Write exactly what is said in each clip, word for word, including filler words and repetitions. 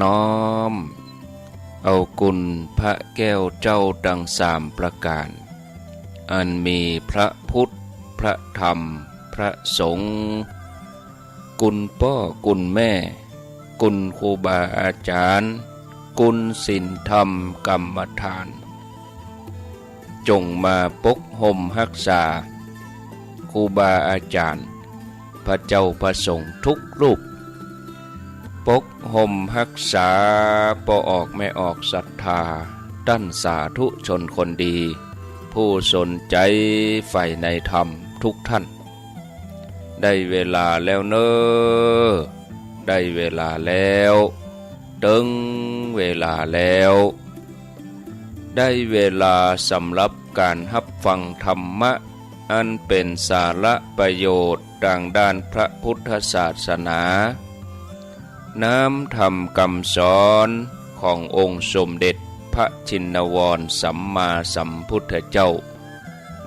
น้อมเอาคุณพระแก้วเจ้าตังสามประก๋าน อันมีพระพุทธ พระธรรม พระสงฆ์ คุณป้อคุณแม่ คุณครูบาอาจ๋ารย์ คุณศีลธรรมกรรมฐาน จ๋งมาปกฮ่มฮักษาครูบาอาจ๋ารย์ พระเจ้าพระสงฆ์ทุกรูป ปกฮ่มฮักษาป้อออกแม่ออกศรัทธา ต้านสาธุชนคนดี ผู้สนใจ๋ใฝ่ในธรรมทุกท่าน ได้เวลาแล้วเน่อ ได้เวลาแล้ว เถิงเวลาแล้ว ได้เวลาสำหรับก๋านฮับฟังธรรมะ อันเป๋นสาระประโยชน์ตางด้านพระพุทธศาสนา น้ำธรรมกำสอนขององค์สมเด็จพระชินวรสัมมาสัมพุทธเจ้า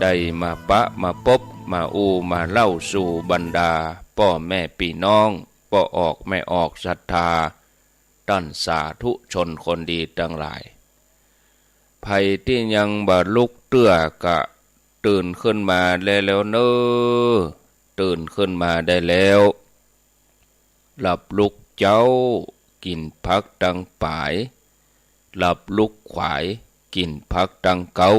ได้มาปะมาปบมาอู้มาเล่าสู่บรรดาป้อแม่ปี้น้อง ป้อออกแม่ออกศรัทธา ต้านสาธุชนคนดีตังหลาย ใผตี้ยังบ่ลุกเตื้อก็ตื่นขึ้นมาได้แล้วเน่อ ตื่นขึ้นมาได้แล้ว หลับลุกเจ๊า กิ๋นผักตังป๋าย หลับลุกขวาย กิ๋นผักตังเก๊า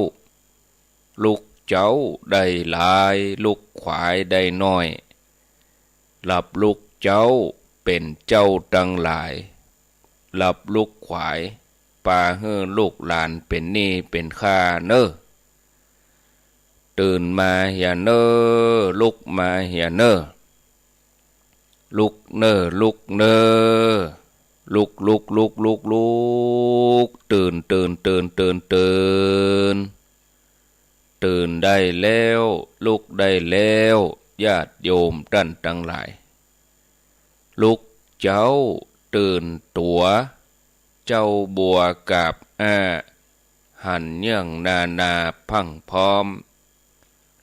ลุกเจ๊าได้หลาย ลุกขวายได้น้อย หลับลุกเจ๊าเป๋นเจ้าตังหลาย หลับลุกขวายปาหื้อลูกหลานเป๋นหนี้เป๋นค่าเน่อ ตื่นมาเหียเน่อ ลุกมาเหียเน่อ ลุกเน่อ ลุกเน่อ ลุก ลุก ลุก ลุก ลุก ตื่น ตื่น ตื่น ตื่น ตื่น ตื่นได้แล้ว ลุกได้แล้ว ญาติโยมต้านตังหลาย ลุกเจ๊า ตื่นตั๋ว เจ๊าบัวกาบอ้า หันเยื่องนานาพรั่งพร้อม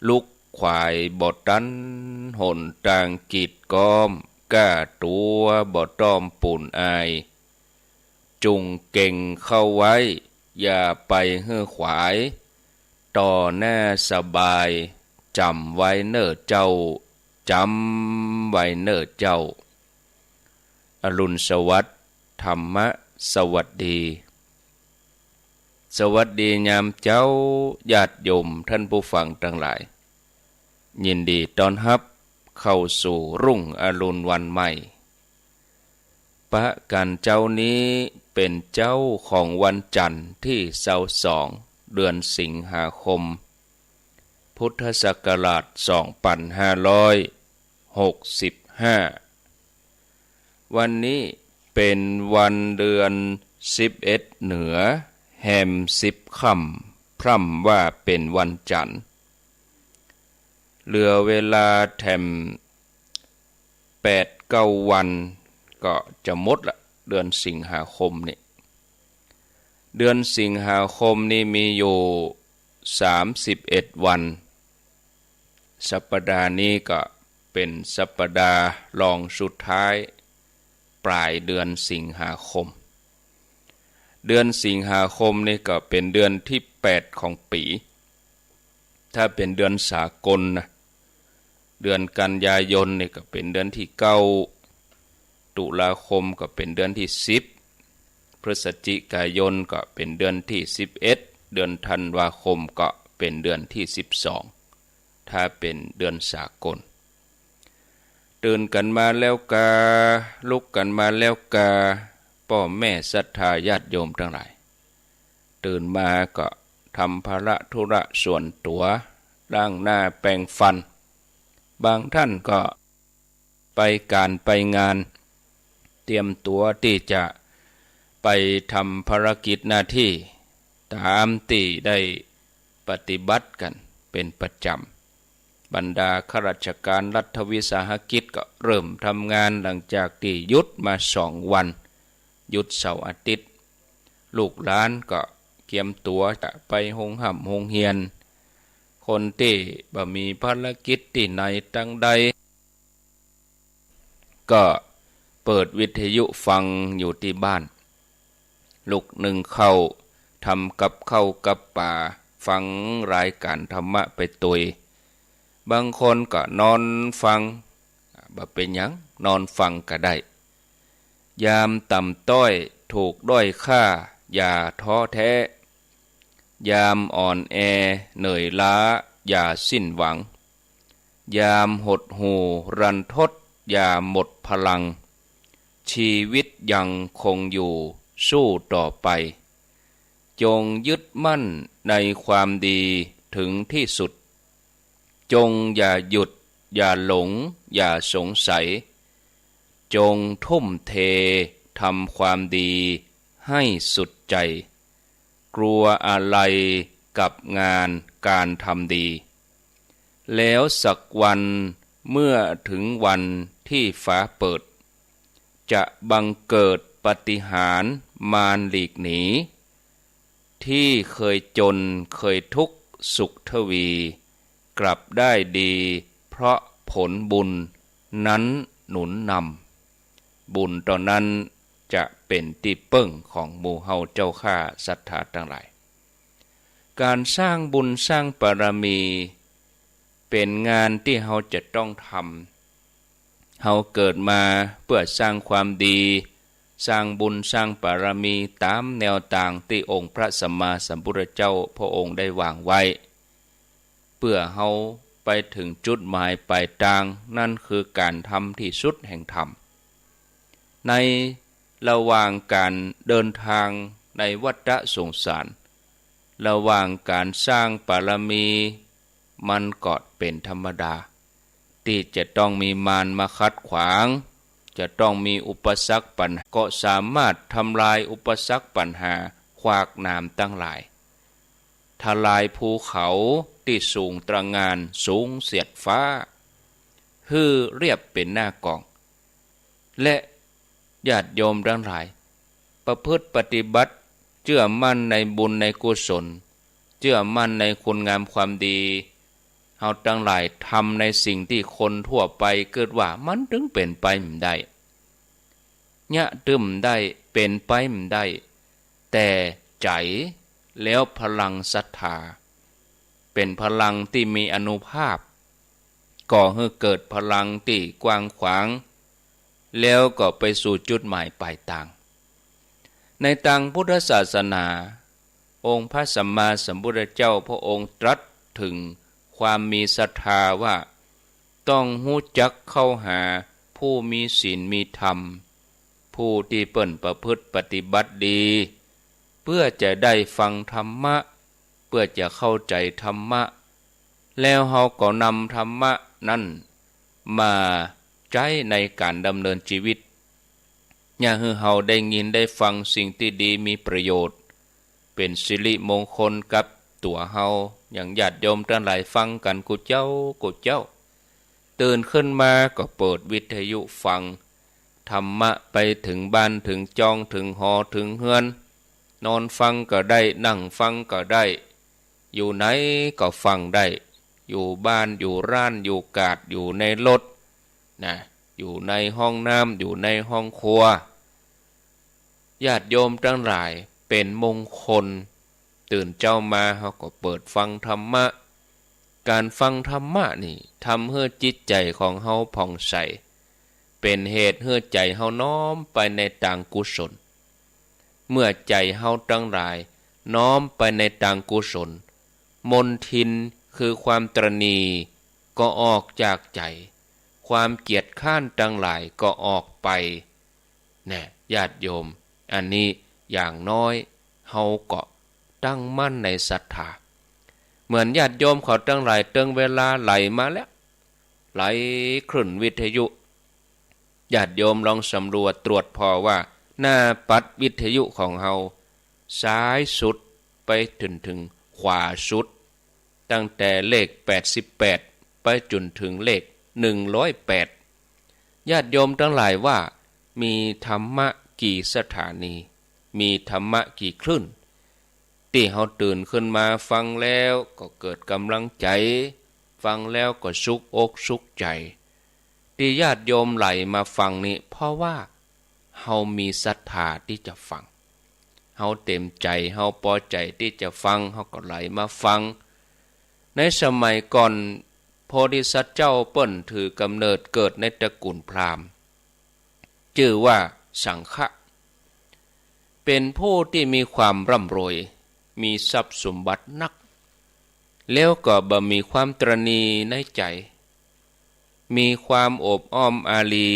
ลุกขวายบ่ตัน หนตางกีดก๊อม ก้าตั๋วบ่ต้อมปูนอาย จุ่งเก่งเข้าไว้ อย่าไปหื้อขวาย ต่อหน้าสบาย จ๋ำไว้เน่อเจ้า จ๋ำไว้เน่อเจ้า อรุณสวัสดิ์ ธรรมะสวัสดี สวัสดียามเจ๊า ญาติโยมต้านผู้ฟังตังหลาย ยินดีต้อนฮับเข้าสู่รุ่งอรุณวันใหม่ ปะกั๋นเจ๊านี้เป๋นเจ๊าของวันจั๋นทร์ตี้ซาวสอง เดือนสิงหาคม พุทธศักราชสองปันห้าร้อยหกสิบห้า วันนี้เป๋นวันเดือนสิบเอ็ดเหนือ แฮมสิบค่ำ พร่ำว่าเป๋นวันจั๋นทร์ เหลือเวลาแถมแปดเก้าวันก็จะหมดละ เดือนสิงหาคมนี่ เดือนสิงหาคมนี่มีอยู่สามสิบเอ็ดวัน สัปดาห์นี้ก็เป๋นสัปดาห์รองสุดท้าย ป๋ายเดือนสิงหาคม เดือนสิงหาคมนี่ก็เป๋นเดือนตี้แปดของปี๋ ถ้าเป๋นเดือนสากลนะ เดือนกันยายนนี่ก็เป๋นเดือนตี้เก้า ตุลาคมก็เป๋นเดือนตี้สิบ พฤศจิกายนก็เป๋นเดือนตี้สิบเอ็ด เดือนธันวาคมก็เป๋นเดือนตี้สิบสอง ถ้าเป๋นเดือนสากล ตื่นกั๋นมาแล้วกา ลุกกั๋นมาแล้วกา ป้อแม่ศรัทธาญาติโยมตังหลาย ตื่นมาก็ทำภาระธุระส่วนตั๋ว ล้างหน้าแปรงฟัน บางต้านก็ไปก๋านไปงาน เตรียมตั๋วตี้จะไปทำภารกิจหน้าตี้ ต๋ามตี้ได้ปฏิบัติกั๋นเป๋นประจ๋ำ บรรดาข้าราชก๋านรัฐวิสาหกิจก็เริ่มทำงานหลังจากตี้หยุดมาสองวัน หยุดเสาร์อาทิตย์ ลูกหลานก็เกียมตั๋วจะไปโฮงฮ่ำโฮงเฮียน คนตี้บ่มีภารกิจตี้ไหนตังใด ก็เปิดวิทยุฟังอยู่ตี้บ้าน ลุกนึ่งข้าว ทำกับข้าวกับป๋า ฟังรายก๋านธรรมะไปตวย บางคนก็นอนฟัง บ่เป๋นหยัง นอนฟังก็ได้ ยามต่ำต้อย ถูกด้อยค่า อย่าท้อแท้ ยามอ่อนแอ เหนื่อยล้า อย่าสิ้นหวัง ยามหดหู่รันทด อย่าหมดพลัง ชีวิตยังคงอยู่ สู้ต่อไป จงยึดมั่นในความดีถึงที่สุด จงอย่าหยุด อย่าหลง อย่าสงสัย จงทุ่มเททำความดีให้สุดใจ กลัวอะไรกับงานการทำดี แล้วสักวันเมื่อถึงวันที่ฟ้าเปิด จะบังเกิดปาฏิหาริย์มารหลีกหนี ที่เคยจนเคยทุกข์สุขทวี กลับได้ดีเพราะผลบุญนั้นหนุนนำ บุญเต้านั้นจะเป๋นตี้เปิ้งของหมู่เฮาเจ้าข้าศรัทธาตังหลาย ก๋านสร้างบุญสร้างบารมี เป๋นงานตี้เฮาจะต้องทำ เฮาเกิดมาเปื้อสร้างความดี สร้างบุญสร้างบารมีต๋ามแนวตางตี้องค์พระสัมมาสัมพุทธเจ้าพระองค์ได้วางไว้ เปื้อเฮาไปเถิงจุดหมายป๋ายตาง นั้นคือก๋านทำตี้สุดแห่งธรรม ในระหว่างก๋านเดินตางในวัฏสงสาร ระหว่างก๋านสร้างบารมี มันก็เป๋นธรรมดา ตี้จะต้องมีมารมาขัดขวาง จะต้องมีอุปสรรคปัญหา ก็สามารถทำลายอุปสรรคปัญหา ขวากหนามตังหลาย ทลายภูเขาตี้สูงตระหง่านสูงเสียดฟ้า หื้อเรียบเป๋นหน้ากอง และญาติโยมตังหลาย ประพฤติปฏิบัติ เจื้อมั่นในบุญในกุศล เจื้อมั่นในคุณงามความดี เฮาตังหลายทำในสิ่งตี้คนทั่วไปกึ๊ดว่ามันตึงเป๋นไปบ่ได้ เยียะตึงบ่ได้ เป๋นไปบ่ได้ แต่ใจ๋ แล้วพลังศรัทธา เป๋นพลังตี้มีอานุภาพ ก่อหื้อเกิดพลังตี้กว้างขวาง แล้วก็ไปสู่จุดหมายป๋ายตาง ในตางพุทธศาสนา องค์พระสัมมาสัมพุทธเจ้าพระองค์ตรัสเถิงความมีศรัทธาว่า ต้องฮู้จักเข้าหาผู้มีศีลมีธรรม ผู้ตี้เปิ้นประพฤติปฏิบัติดี เปื้อจะได้ฟังธรรมะ เปื้อจะเข้าใจ๋ธรรมะ แล้วเฮาก็นำธรรมะนั้นมาใจ๊ในก๋านดำเนินจีวิต เยียะหื้อเฮาได้ยินได้ฟังสิ่งตี้ดีมีประโยชน์ เป๋นสิริมงคลกับตั๋วเฮา อย่างญาติโยมตังหลายฟังกั๋นกู้เจ๊ากู้เจ๊า ตื่นขึ้นมาก็เปิดวิทยุฟัง ธรรมะไปเถิงบ้านเถิงจอง เถิงหอเถิงเฮือน นอนฟังก็ได้ นั่งฟังก็ได้ อยู่ไหนก็ฟังได้ อยู่บ้าน อยู่ร้าน อยู่กาด อยู่ในรถ นะ อยู่ในห้องน้ำ อยู่ในห้องครัว ญาติโยมตังหลาย เป๋นมงคล ตื่นเจ๊ามาเฮาก็เปิดฟังธรรมะ ก๋านฟังธรรมะนี่ทำหื้อจิตใจ๋ของเฮาผ่องใส เป๋นเหตุหื้อใจ๋เฮาน้อมไปในตางกุศล เมื่อใจ๋เฮาตังหลายน้อมไปในตางกุศล มลทินคือความตระหนี่ก็ออกจากใจ๋ ความเกียจคร้านตังหลายก็ออกไป แน่ ญาติโยม อันนี้อย่างน้อยเฮาก็ตั้งมั่นในศรัทธา เหมือนญาติโยมเขาตังหลายเติงเวลาไหลมาแล้ว ไหลคลื่นวิทยุ ญาติโยมลองสำรวจตรวจผ่อว่า หน้าปัดวิทยุของเฮา ซ้ายสุดไปจนถึงขวาสุด ตั้งแต่เลขแปดสิบแปด ไปจนถึงเลขหนึ่งร้อยแปด ญาติโยมตังหลายว่า มีธรรมะกี่สถานี มีธรรมะกี่คลื่น ตี้เฮาตื่นขึ้นมาฟังแล้วก็เกิดก๋ำลังใจ๋ ฟังแล้วก็สุขอกสุขใจ๋ ตี้ญาติโยมไหลมาฟังนี่ เพราะว่าเฮามีศรัทธาตี้จะฟัง ฮาเต็มใจ๋ ฮาปอใจ๋ตี้จะฟัง ฮาก็ไหลมาฟัง ในสมัยก่อน โพธิสัตว์เจ้าเปิ้นถือก๋ำเนิดเกิดในตระกู๋นพราหมณ์ จื้อว่าสังฆะ เป๋นผู้ตี้มีความร่ำรวย มีทรัพย์สมบัตินัก แล้วก็บ่มีความตระหนี่ในใจ๋ มีความอบอ้อมอารี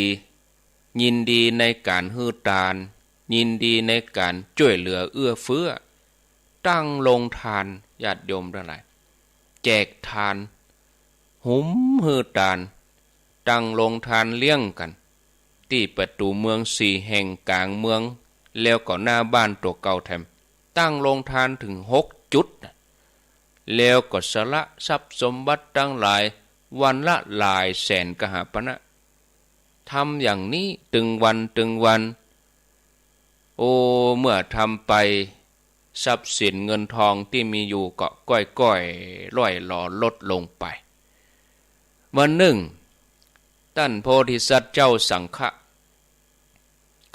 ยินดีในก๋านหื้อตาน ยินดีในก๋านจ้วยเหลือเอื้อเฟื้อ ตั้งโฮงตาน ญาติโยมตังหลาย แจกตาน หุมหื้อตาน ตั้งโฮงตานเลี้ยงกั๋น ตี้ประตู๋เมืองสี่แห่งก๋างเมือง แล้วก็หน้าบ้านตั๋วเก่าแถม ตั้งโฮงตานเถิงหกจุดน่ะ แล้วก็สละทรัพย์สมบัติตังหลาย วันละหลายแสนกหาปณะ ทำอย่างนี้ตึงวันตึงวัน โอ้ เมื่อทำไป ทรัพย์สินเงินทองตี้มีอยู่ก็ก้อยๆ ล่อยหลอลดลงไป วันนึ่ง ต้านโพธิสัตว์เจ้าสังฆะ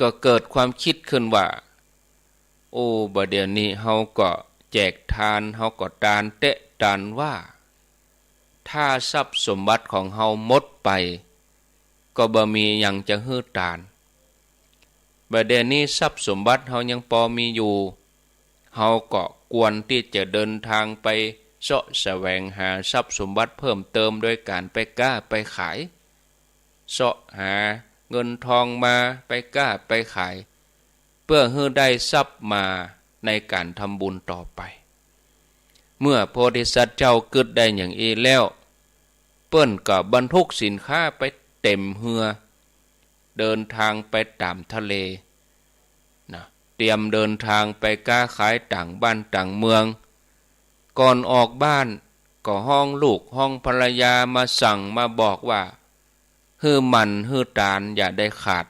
ก็เกิดความกึ๊ดขึ้นว่า โอ้ บ่าเดี่ยวนี้เฮาก็แจกตาน เฮาก็ตานแต๊ตานว่า ถ้าทรัพย์สมบัติของเฮาหมดไป ก็บ่มีหยังจะหื้อตาน บ่าเดี่ยวนี้ทรัพย์สมบัติเฮายังปอมีอยู่ เฮาก็ควรตี้จะเดินตางไปเซาะแสวงหาทรัพย์สมบัติเพิ่มเติมโดยก๋านไปก๊าไปขาย เซาะหาเงินทองมาไปก๊าไปขาย เปื้อหื้อได้ทรัพย์มาในก๋านทำบุญต่อไป เมื่อโพธิสัตว์เจ้ากึ๊ดได้อย่างอี้แล้ว เปิ้นก็บรรทุกสินค้าไปเต็มเฮือ เดินตางไปต๋ามทะเล นะ เตรียมเดินตางไปก๊าขายต่างบ้านต่างเมือง ก่อนออกบ้านก็ฮ้องลูกฮ้องภรรยามาสั่งมาบอกว่า หื้อหมั่นหื้อตานอย่าได้ขาด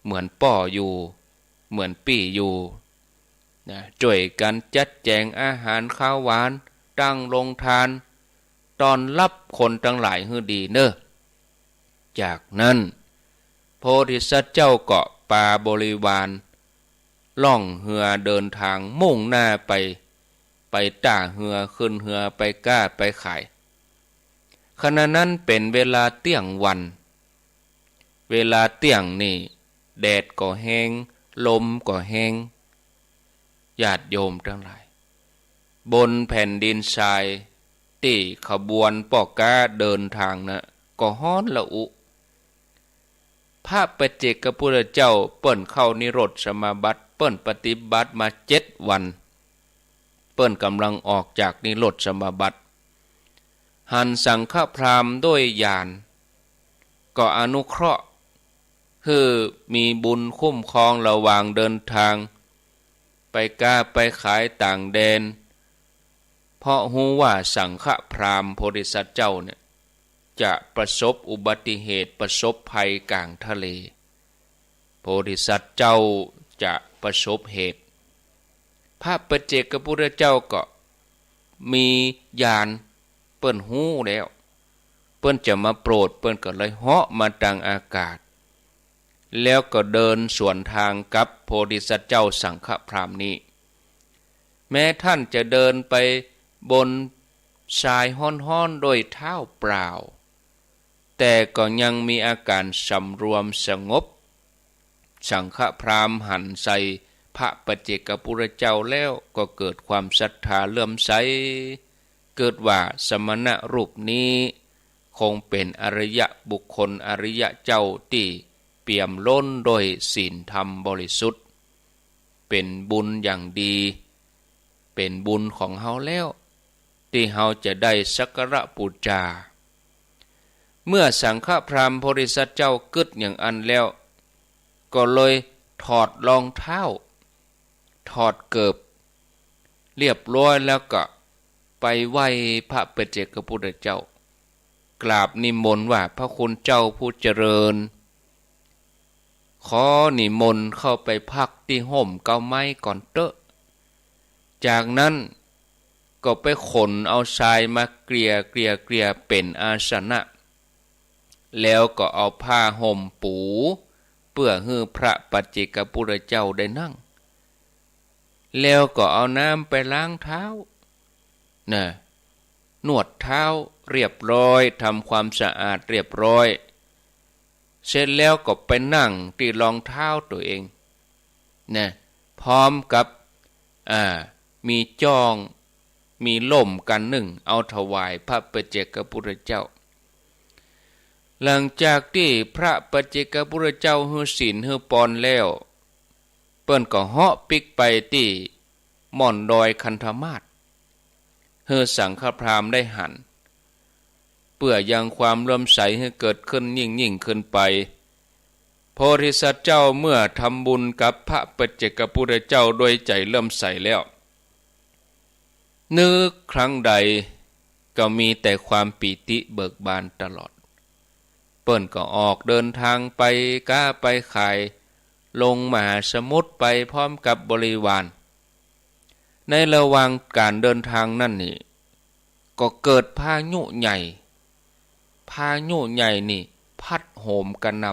เหมือนป้ออยู่ เหมือนปี้อยู่ นะ จ้วยกั๋นจัดแจ๋งอาหารคาวหวาน ตั้งโฮงตาน ต้อนฮับคนตังหลายหื้อดีเน่อ จากนั้น โพธิสัตว์เจ้าก็ปาบริวารล่องเฮือเดินตางมุ่งหน้าไป ไปต้าเฮือ ขึ้นเฮือ ไปก๊าไปขาย ขณะนั้นเป๋นเวลาเตี้ยงวัน เวลาเตี้ยงนี่ แดดก็แฮง ลมก็แฮง ญาติโยมตังหลาย บนแผ่นดินทราย ตี้ขบวนป้อก๊าเดินตางนะ ก็ฮ้อนระอุ พระปัจเจกพุทธเจ้าเปิ้นเข้านิโรธสมาบัติ เปิ้นปฏิบัติมาเจ็ดวัน เปิ้นก่ำลังออกจากนิโรธสมาบัติ หันสังฆพราหมณ์ด้วยญาณ ก็อนุเคราะห์ หื้อมีบุญคุ้มครองระหว่างเดินตาง ไปก๊าไปขายต่างแดน เพราะฮู้ว่าสังฆพราหมณ์โพธิสัตว์เจ้าเนี่ย จะประสบอุบัติเหตุ ประสบภัยก๋างทะเล โพธิสัตว์เจ้าจะประสบเหตุ พระปัจเจกพุทธเจ้าก็มีญาณ เปิ้นฮู้แล้ว เปิ้นจะมาโปรด เปิ้นก็เลยเหาะมาตางอากาศ แล้วก็เดินสวนตางกับโพธิสัตว์เจ้าสังฆพราหมณ์นี้ แม้ต้านจะเดินไปบนทรายฮ้อนๆ ด้วยเท้าเปล่า แต่ก็ยังมีอาก๋านสำรวมสงบ สังฆพราหมณ์หันใส่พระปัจเจกพุทธเจ้าแล้วก็เกิดความศรัทธาเลื่อมใส กึ๊ดว่าสมณะรูปนี้คงเป๋นอริยบุคคลอริยเจ้าตี้เปี่ยมล้นด้วยศีลธรรมบริสุทธิ์ เป๋นบุญอย่างดี เป๋นบุญของเฮาแล้ว ตี้เฮาจะได้สักการะปู๋จา เมื่อสังฆพราหมณ์โพธิสัตว์เจ้ากึ๊ดอย่างอั้นแล้ว ก็เลยถอดรองเท้า ถอดเกิบ เรียบร้อยแล้วก็ไปไหว้พระปัจเจกพุทธเจ้า กราบนิมนต์ว่า พระคุณเจ้าผู้เจริญ ขอนิมนต์เข้าไปพักตี้ฮ่มเก๊าไม้ก่อนเต๊อะ จากนั้นก็ไปขนเอาทรายมาเกลี่ย เกลี่ย เกลี่ยเป๋นอาสนะ แล้วก็เอาผ้าห่มปู เปื้อหื้อพระปัจเจกพุทธเจ้าได้นั่ง แล้วก็เอาน้ำไปล้างเท้า นะ นวดเท้าเรียบร้อย ทำความสะอาดเรียบร้อย เสร็จแล้วก็ไปนั่งตี้รองเท้าตั๋วเอง นะ พร้อมกับ อ่า มีจ้อง มีล่มกั๋นนึ่ง เอาถวายพระปัจเจกพุทธเจ้า หลังจากตี้พระปัจเจกพุทธเจ้าหื้อศีลหื้อปอนแล้ว เปิ้นก็เหาะปิ๊กไปตี้ม่อนดอยคันธมาศ หื้อสังฆพราหมณ์ได้หัน เปื้อยังความเลื่อมใสหื้อเกิดขึ้นยิ่งๆ ขึ้นไป โพธิสัตว์เจ้าเมื่อทำบุญกับพระปัจเจกพุทธเจ้าด้วยใจ๋เลื่อมใสแล้ว นึกครั้งใดก็มีแต่ความปีติเบิกบานตลอด เปิ้นก็ออกเดินทางไปก๊าไปขาย ลงมหาสมุทรไปพร้อมกับบริวาร ในระหว่างก๋านเดินทางนั้นนี่ ก็เกิดพายุใหญ่ พายุใหญ่นี่พัดโหมกระหน่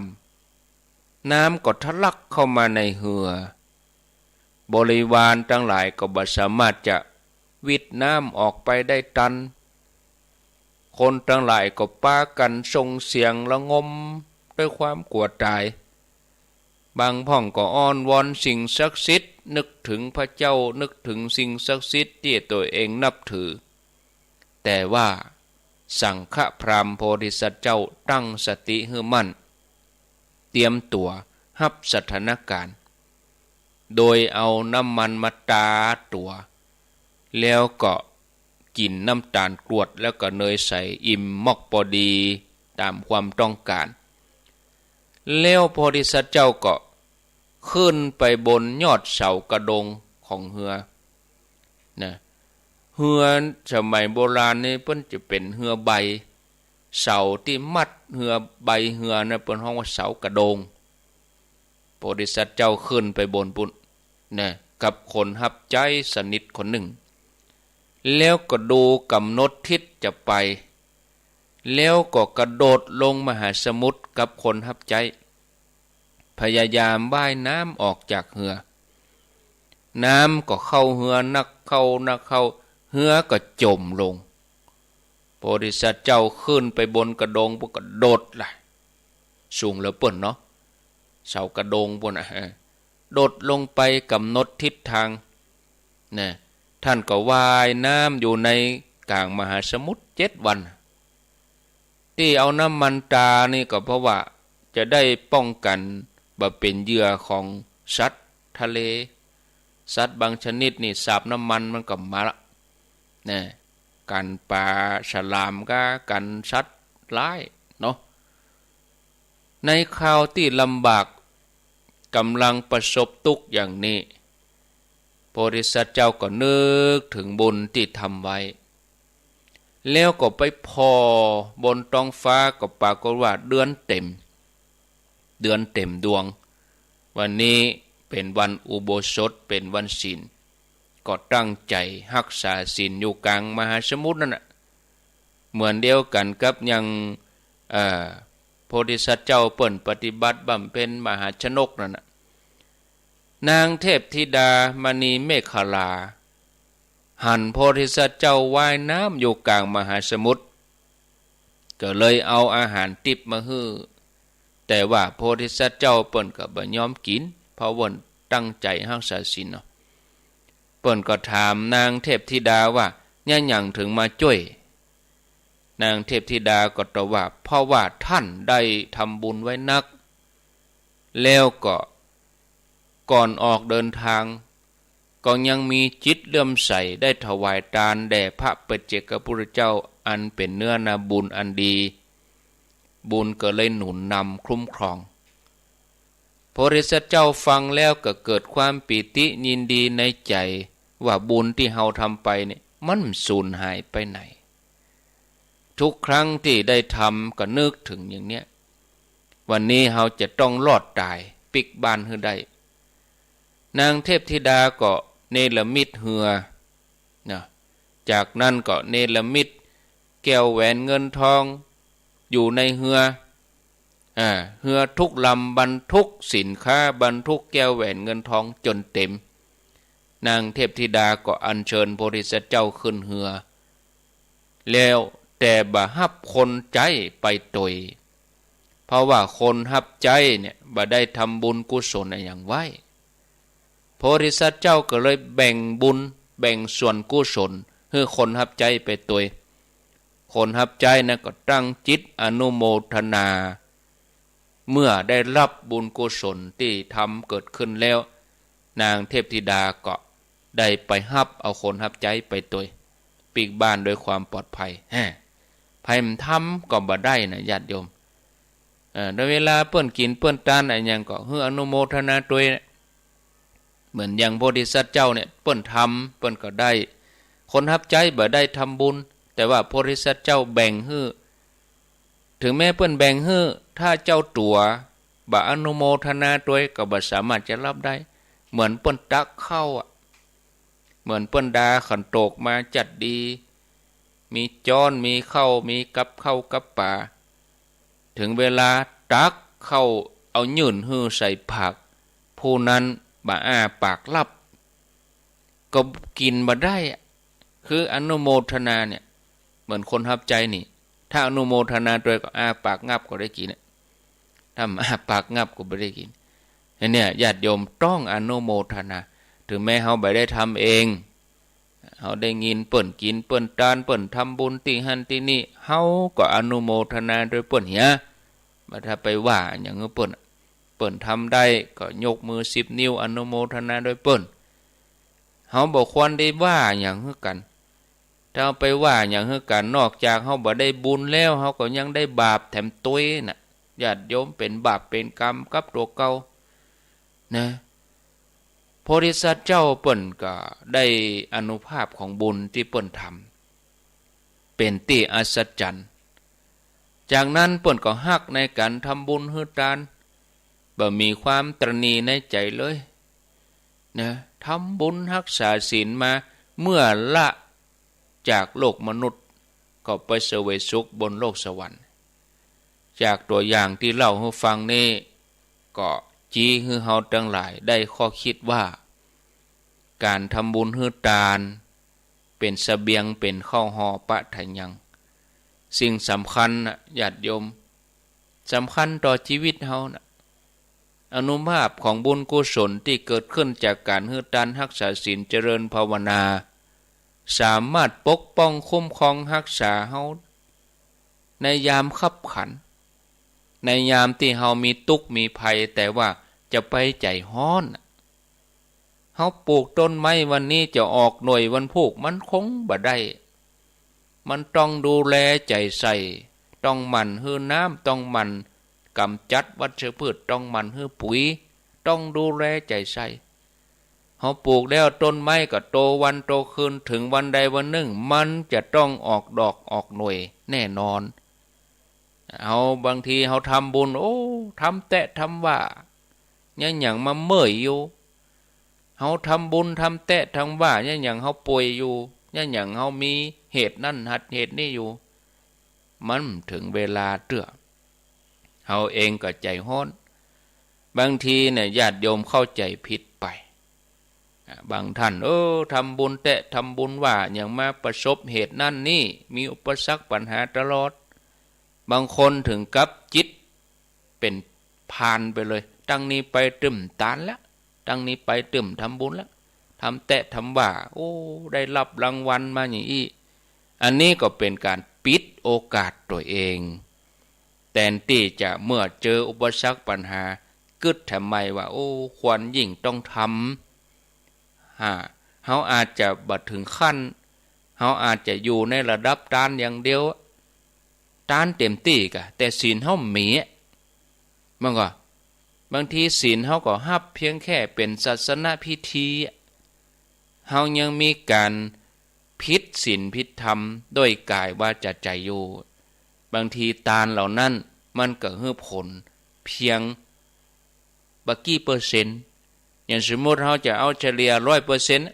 ำ น้ำก็ทะลักเข้ามาในเฮือ บริวารตังหลายก็บ่สามารถจะวิทย์น้ำออกไปได้ตัน คนตังหลายก็ปากั๋นส่งเสียงระงมด้วยความกลัวต๋าย บางพ่องก็อ้อนวอนสิ่งศักดิ์สิทธิ์ นึกถึงพระเจ้า นึกถึงสิ่งศักดิ์สิทธิ์ตี้ตั๋วเองนับถือ แต่ว่าสังฆพราหมณ์โพธิสัตว์เจ้าตั้งสติหื้อมั่น เตรียมตั๋วฮับสถานก๋ารณ์ โดยเอาน้ำมันมาตาตั๋ว แล้วก็กิ๋นน้ำต๋าลกรวด แล้วก็เนยใส อิ่มมอกปอดีต๋ามความต้องก๋ารณ์ แล้วโพธิสัตว์เจ้าก็ขึ้นไปบนยอดเสากระโดงของเฮือ นะ เฮือสมัยโบราณนี่เปิ้นจะเป๋นเฮือใบ เสาตี้มัดเฮือ ใบเฮือนะ เปิ้นฮ้องว่าเสากระโดง โพธิสัตว์เจ้าขึ้นไปบนปุ้น นะ กับคนฮับใจ๊สนิทคนนึ่ง แล้วก็ดูก๋ำหนดทิศจะไป แล้วก็กระโดดลงมหาสมุทรกับคนฮับใจ๊ พยายามว่ายน้ำออกจากเฮือ น้ำก็เข้าเฮือนักเข้านักเข้า เฮือก็จ๋มลง โพธิสัตว์เจ้าขึ้นไปบนกระโดงปุ้นก็โดดละ สูงเหลือเปิ้นเนาะ เสากระโดงปุ้นน่ะ เออ โดดลงไปก๋ำหนดทิศตาง นะ ท่านก็ว่ายน้ำอยู่ในก๋างมหาสมุทรเจ็ดวัน ตี้เอาน้ำมันตานี่ก็เพราะว่าจะได้ป้องกั๋นบ่เป๋นเหยื่อของสัตว์ทะเล สัตว์บางชนิดนี่สาบน้ำมันมันก็มาละ นะ กั๋นป๋าฉลามกับกั๋นสัตว์ร้ายเนาะ ในคราวตี้ลำบาก ก๋ำลังประสบตุ๊กข์อย่างนี้ โพธิสัตว์เจ้าก็นึกถึงบุญตี้ทำไว้ แล้วก็ไปผ่อบนต๊องฟ้าก็ปรากฏว่าเดือนเต็ม เดือนเต็มดวง วันนี้เป๋นวันอุโบสถ เป๋นวันศีล ก็ตั้งใจ๋ฮักษาศีลอยู่ก๋างมหาสมุทรนั่นน่ะ เหมือนเดียวกั๋นกับอย่าง เอ่อ โพธิสัตว์เจ้าเปิ้นปฏิบัติบำเพ็ญมหาชนกนั่นน่ะ นางเทพธิดามณีเมขลา หันโพธิสัตว์เจ้าว่ายน้ำอยู่ก๋างมหาสมุทร ก็เลยเอาอาหารติ๊บมาหื้อ แต่ว่าโพธิสัตว์เจ้าเปิ้นก็บ่ยอมกิ๋น เพราะเปิ้นตั้งใจ๋ฮักษาศีลเนาะ เปิ้นก็ถามนางเทพธิดาว่า เยียะหยังเถิงมาจ้วย นางเทพธิดาก็ตอบว่า เพราะว่าท่านได้ทำบุญไว้นัก แล้วก็ก่อนออกเดินทาง ก็ยังมีจิตเลื่อมใสได้ถวายตานแด่พระปัจเจกพุทธเจ้า อันเป๋นเนื้อนาบุญอันดี บุญก็เลยหนุนนำคุ้มครอง โพธิสัตว์เจ้าฟังแล้วก็เกิดความปีติยินดีในใจ๋ว่าบุญตี้เฮาทำไปเนี่ยมันสูญหายไปไหน ทุกครั้งตี้ได้ทำก็นึกเถิงอย่างเนี้ย วันนี้เฮาจะต้องรอดต๋ายปิ๊กบ้านหื้อได้ นางเทพธิดาก็เนรมิตเฮือ นะ จากนั้นก็เนรมิตแก้วแหวนเงินทองอยู่ในเฮือ อ่า เฮือทุกลำบรรทุกสินค้า บรรทุกแก้วแหวนเงินทองจ๋นเต๋ม นางเทพธิดาก็อัญเชิญพระโพธิสัตว์เจ้าขึ้นเฮือ แล้วแต่บ่ฮับคนใจ๊ไปตวย เพราะว่าคนฮับใจ๊เนี่ยบ่ได้ทำบุญกุศลอะหยังไว้ พระโพธิสัตว์เจ้าก็เลยแบ่งบุญ แบ่งส่วนกุศลหื้อคนฮับใจ๊ไปตวย คนฮับใจ๊นั้นก็ตั้งจิตอนุโมทนา เมื่อได้ฮับบุญกุศลตี้ทำเกิดขึ้นแล้ว นางเทพธิดาก็ได้ไปฮับเอาคนฮับใจ๊ไปตวย ปิ๊กบ้านด้วยความปลอดภัย แฮ่ ใผบ่ทำก็บ่ได้นะญาติโยม เอ่อ ในเวลาเปิ้นกิ๋นเปิ้นตานอะหยังก็หื้ออนุโมทนาตวย เหมือนอย่างพระโพธิสัตว์เจ้าเนี่ย เปิ้นทำเปิ้นก็ได้ คนฮับใจ๊บ่ได้ทำบุญ แต่ว่าพระโพธิสัตว์เจ้าแบ่งหื้อ ถึงแม้เปิ้นแบ่งหื้อ ถ้าเจ้าตั๋วบ่อนุโมทนาตวยก็บ่สามารถจะฮับได้ เหมือนเปิ้นตักข้าวอะ เหมือนเปิ้นดาขันโตกมาจัดดี มีจ๊อน มีข้าว มีกับข้าวกับป๋า ถึงเวลาตักข้าวเอายื่นหื้อใส่ปาก ผู้นั้นบ่อ้าปากฮับ ก็กิ๋นบ่ได้อะ คืออนุโมทนาเนี่ย เหมือนคนฮับใจ๊นี่ ถ้าอนุโมทนาตวยก็อ้าปากงับก็ได้กิ๋นอะ ถ้าบ่อ้าปากงับก็บ่ได้กิ๋น อันเนี่ยญาติโยมต้องอนุโมทนา ถึงแม้เฮาบ่ได้ทำเอง เฮาได้ยินเปิ้นกิ๋นเปิ้นตาน เปิ้นทำบุญตี้หั้นตี้นี่ เฮาก็อนุโมทนาตวยเปิ้นเหีย บ่ถ้าไปว่าหยังหื้อเปิ้น เปิ้นทำได้ก็ยกมือสิบนิ้วอนุโมทนาตวยเปิ้น เฮาบ่ควรได้ว่าหยังหื้อกั๋น ถ้าไปว่าหยังหื้อกั๋น นอกจากเฮาบ่ได้บุญแล้ว เฮาก็ยังได้บาปแถมตวยน่ะ ญาติโยม เป๋นบาปเป๋นกรรมกับตั๋วเก่า นะ พระโพธิสัตว์เจ้าเปิ้นก็ได้อานุภาพของบุญตี้เปิ้นทำ เป๋นตี้อัศจรรย์ จากนั้นเปิ้นก็ฮักในก๋านทำบุญหื้อตาน บ่มีความตระหนี่ในใจ๋เลย นะ ทำบุญฮักษาศีลมา เมื่อละจากโลกมนุษย์ ก็ไปเสวยสุขบนโลกสวรรค์ จากตั๋วอย่างตี้เล่าหื้อฟังนี้ ก็จี้หื้อเฮาตังหลายได้ข้อคิดว่า ก๋านทำบุญหื้อตาน เป๋นเสบียง เป๋นข้าวห่อปะถะยัง สิ่งสำคัญน่ะ ญาติโยม สำคัญต่อจีวิตเฮาน่ะ อานุภาพของบุญกุศลตี้เกิดขึ้นจากก๋านหื้อตาน ฮักษาศีล เจริญภาวนา สามารถปกป้องคุ้มครองฮักษาเฮา ในยามคับขัน ในยามตี้เฮามีตุ๊กข์มีภัย แต่ว่าจะไปใจ๋ฮ้อนน่ะ เฮาปูกต้นไม้วันนี้จะออกหน่วยวันพูก มันคงบ่ได้ มันต้องดูแลใจ๋ใส่ ต้องหมั่นหื้อน้ำ ต้องหมั่นก๋ำจัดวัชพืช ต้องหมั่นหื้อปุ๋ย ต้องดูแลใจ๋ใส่ เฮาปูกแล้วต้นไม้ก็โตวันโตคืน ถึงวันใดวันนึ่งมันจะต้องออกดอกออกหน่วยแน่นอน เฮาบางทีเฮาทำบุญ โอ้ ทำแต๊ทำว่า ยังหยังมาเมื่อยอยู่ เฮาทำบุญทำแต๊ทำว่า ยังหยังเฮาป่วยอยู่ ยังหยังเฮามีเหตุนั้นหัดเหตุนี้อยู่ มันบ่เถิงเวลาเตื้อ เฮาเองก็ใจ๋ฮ้อน บางทีเนี่ยญาติโยมเข้าใจ๋ผิดไป อ่ะ บางท่าน เออ ทำบุญแต๊ทำบุญว่า ยังมาประสบเหตุนั้นนี่ มีอุปสรรคปัญหาตลอด บางคนเถิงกับจิตเป๋นพาลไปเลย ตั้งนี้ไปตึ้มตานแล้ว ตั้งนี้ไปตึ้มทำบุญแล้ว ทำแต๊ทำว่า โอ้ ได้ฮับรางวัลมาอย่างอี้ อันนี้ก็เป๋นก๋านปิดโอกาสตั๋วเอง แตนตี้จะเมื่อเจออุปสรรคปัญหากึ๊ดแถมใหม่ว่า โอ้ ควรยิ่งต้องทำ ฮะ เฮาอาจจะบ่เถิงขั้น เฮาอาจจะอยู่ในระดับตานอย่างเดียว ตานเต๋มตี้ก่ะ แต่ศีลเฮาบ่มีอะ มันก็ บางทีศีลเฮาก็ฮับเพียงแค่เป๋นศาสนพิธีอะ เฮายังมีก๋านผิดศีลผิดธรรมด้วยก๋ายวาจาใจ๋อยู่ บางทีตานเหล่านั้นมันก็หื้อผลเพียงบ่กี่เปอร์เซ็นต์ อย่างสมมุติเฮาจะเอาเฉลี่ยร้อยเปอร์เซ็นต์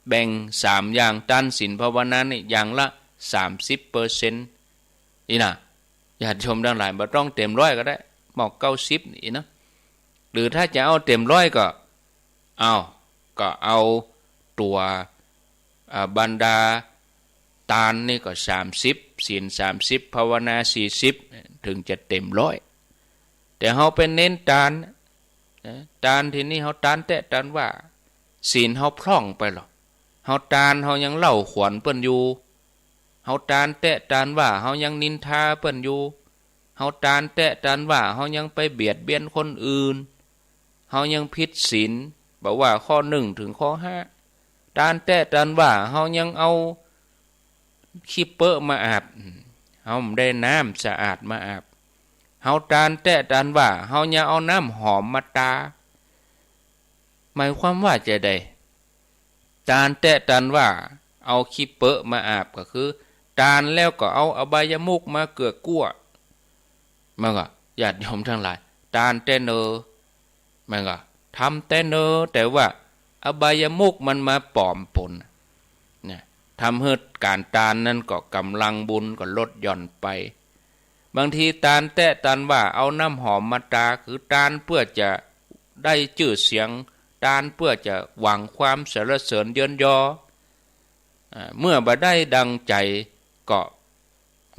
แบ่งสามอย่าง ตาน ศีล ภาวนานี่ อย่างละสามสิบเปอร์เซ็นต์ อี้นะ ญาติโยมตังหลาย บ่ต้องเต๋มร้อยก็ได้ หมอกเก้าสิบอี้นะ หรือถ้าจะเอาเต๋มร้อยก็ เอา ก็เอาตั๋ว อ่า บรรดาตานนี่ก็สามสิบ ศีลสามสิบ ภาวนาสี่สิบ เถิงจะเต๋มร้อย แต่เฮาไปเน้นตาน นะ ตานตี้นี่เฮาตานแต๊ตานว่า ศีลเฮาพร่องไปลอ เฮาตานเฮายังเล่าขวัญเปิ้นอยู่ เฮาตานแต๊ตานว่าเฮายังนินทาเปิ้นอยู่ เฮาตานแต๊ตานว่าเฮายังไปเบียดเบียนคนอื่น เฮายังผิดศีล บ่ว่าข้อหนึ่งเถิงข้อห้า ตานแต๊ตานว่าเฮายังเอาขี้เปอะมาอาบ เฮาบ่ได้น้ำสะอาดมาอาบ เฮาตานแต๊ตานว่าเฮายังเอาน้ำหอมมาตา หมายความว่าจะใด ตานแต๊ตานว่าเอาขี้เปอะมาอาบก็คือตานแล้วก็เอาอบายมุขมาเกือกกลั้ว มันก็ ญาติโยมตังหลาย ตานแต๊เนอ มันก็ ทำแต๊เนอ แต่ว่าอบายมุขมันมาป๋อมป๋น นะ ทำหื้อก๋านตานนั้นก็ก๋ำลังบุญก็ลดหย่อนไป บางทีตานแต๊ตานว่าเอาน้ำหอมมาตา คือตานเปื้อจะได้จื้อเสียง ตานเปื้อจะหวังความสรรเสริญเยินยอ อ่า เมื่อบ่ได้ดังใจ๋ก็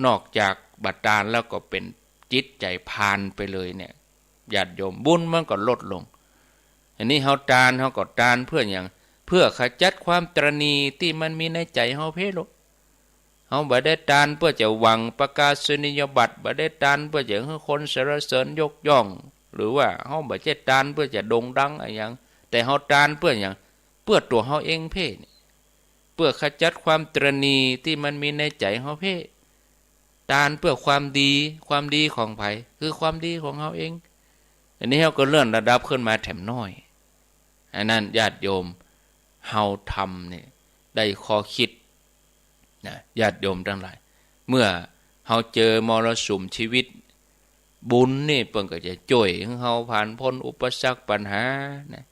นอกจากบ่ตานแล้วก็เป๋นจิตใจ๋พาลไปเลยเนี่ย ญาติโยม บุญมันก็ลดลง อันนี้เฮาตาน เฮาก็ตานเปื้อหยัง เปื้อขจัดความตระหนี่ตี้มันมีในใจ๋เฮาเพ่ลูก เฮาบ่ได้ตานเปื้อจะหวังประกาศนียบัตร บ่ได้ตานเปื้อจะหื้อคนสรรเสริญยกย่อง หรือว่าเฮาบ่ใจ้ตานเปื้อจะโด่งดังอะหยัง แต่เฮาตานเปื้อหยัง เปื้อตั๋วเฮาเองเพ่นี่ เปื้อขจัดความตระหนี่ตี้มันมีในใจ๋เฮาเพ่ ตานเปื้อความดี ความดีของใผ คือความดีของเฮาเอง อันนี้เฮาก็เลื่อนระดับขึ้นมาแถมน้อย อันนั้นญาติโยม เฮาทำเนี่ยได้ข้อคิดนะ ญาติโยมตังหลาย เมื่อเฮาเจอมรสุมชีวิต บุญนี่เปิ้นก็จะจ้วยหื้อเฮาผ่านป๊นอุปสรรคปัญหานะ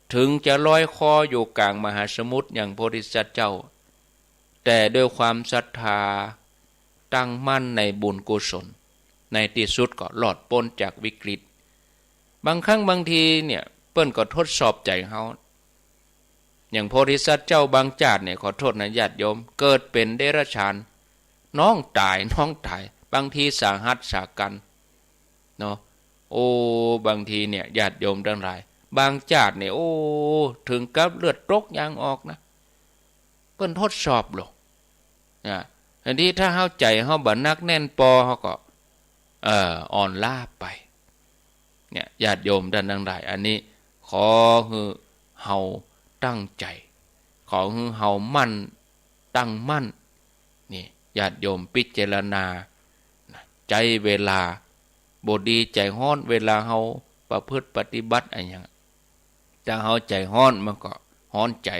เถิงจะลอยคออยู่ก๋างมหาสมุทรอย่างโพธิสัตว์เจ้า แต่ด้วยความศรัทธาตั้งมั่นในบุญกุศล ในตี้สุดก็รอดป๊นจากวิกฤต บางครั้งบางทีเนี่ย เปิ้นก็ทดสอบใจ๋เฮา อย่างโพธิสัตว์เจ้าบางจาติเนี่ย ขอโทษนะญาติโยม เกิดเป๋นเดรัจฉาน น้องต๋าย น้องต๋าย บางทีสาหัสสากัญเนาะ โอ้ บางทีเนี่ย ญาติโยมตังหลาย บางจาติเนี่ย โอ้ เถิงกับเลือดตกยางออกนะ เปิ้นทดสอบลอ นะ อันนี้ถ้าเฮาใจ๋เฮาบ่หนักแน่นปอ เฮาก็ เอ่อ อ่อนล้าไป เนี่ย ญาติโยมต้านตังหลาย อันนี้ขอหื้อเฮาตั้งใจ๋ ขอหื้อเฮามั่น ตั้งมั่น นี่ ญาติโยมพิจารณานะ ใจ๊เวลา บ่ดีใจ๋ฮ้อนเวลาเฮาประพฤติปฏิบัติอะหยัง ถ้าเฮาใจ๋ฮ้อนมันก็ฮ้อนใจ๋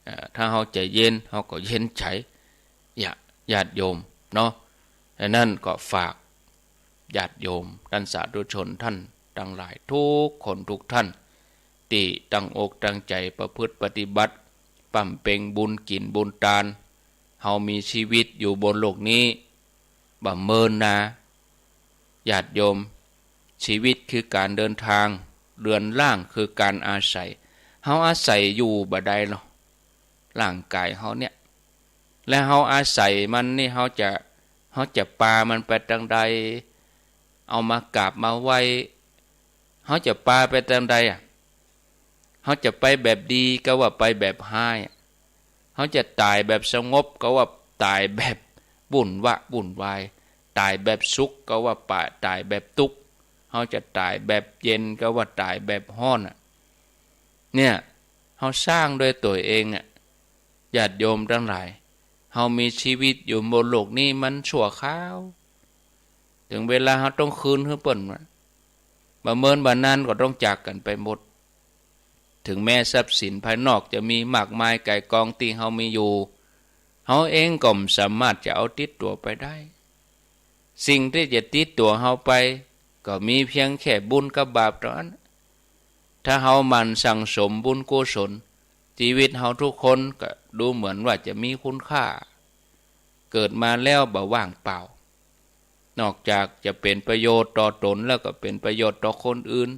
เอ่อ ถ้าเฮาใจ๋เย็นเฮาก็เย็นใจ๋ ญา ญาติโยมเนาะ อันนั้นก็ฝากญาติโยมต้านสาธุชนต้านตังหลายกู้คนกู้ต้าน ตี้ตั้งอกตั้งใจ๋ประพฤติปฏิบัติ บำเพ็งบุญกิ๋นบุญตาน เฮามีชีวิตอยู่บนโลกนี้ บ่เมินนา ญาติโยม ชีวิตคือก๋านเดินตาง เรือนร่างคือก๋านอาศัย เฮาอาศัยอยู่บ่ได้ลอ ร่างก๋ายเฮาเนี่ย และเฮาอาศัยมันนี่ เฮาจะ เฮาจะปามันไปตางใด เอามากราบมาไหว้ เฮาจะปาไปตางใดอะ เฮาจะไปแบบดีก็ว่าไปแบบฮ้ายอะ เฮาจะต๋ายแบบสงบก็ว่าต๋ายแบบวุ่นวะวุ่นวาย ต๋ายแบบสุขก็ว่าปะ ต๋ายแบบตุ๊กข์ เฮาจะต๋ายแบบเย็นก็ว่าต๋ายแบบฮ้อนอะ เนี่ย เฮาสร้างด้วยตั๋วเองอะ ญาติโยมตังหลาย เฮามีชีวิตอยู่บนโลกนี้มันชั่วคราว เถิงเวลาเฮาต้องคืนหื้อเปิ้น บ่เมินบ่นานก็ต้องจากกั๋นไปหมด เถิงแม้ทรัพย์สินภายนอกจะมีมากมายก่ายกองตี้เฮามีอยู่ เฮาเองก็บ่สามารถจะเอาติดตั๋วไปได้ สิ่งตี้จะติดตั๋วเฮาไป ก็มีเพียงแค่บุญกับบาปเต้าอั้น ถ้าเฮาหมั่นสั่งสมบุญกุศล ชีวิตเฮากู้คนก็ดูเหมือนว่าจะมีคุณค่า เกิดมาแล้วบ่ว่างเปล่า นอกจากจะเป๋นประโยชน์ต่อต๋นแล้วก็เป๋นประโยชน์ต่อคนอื่น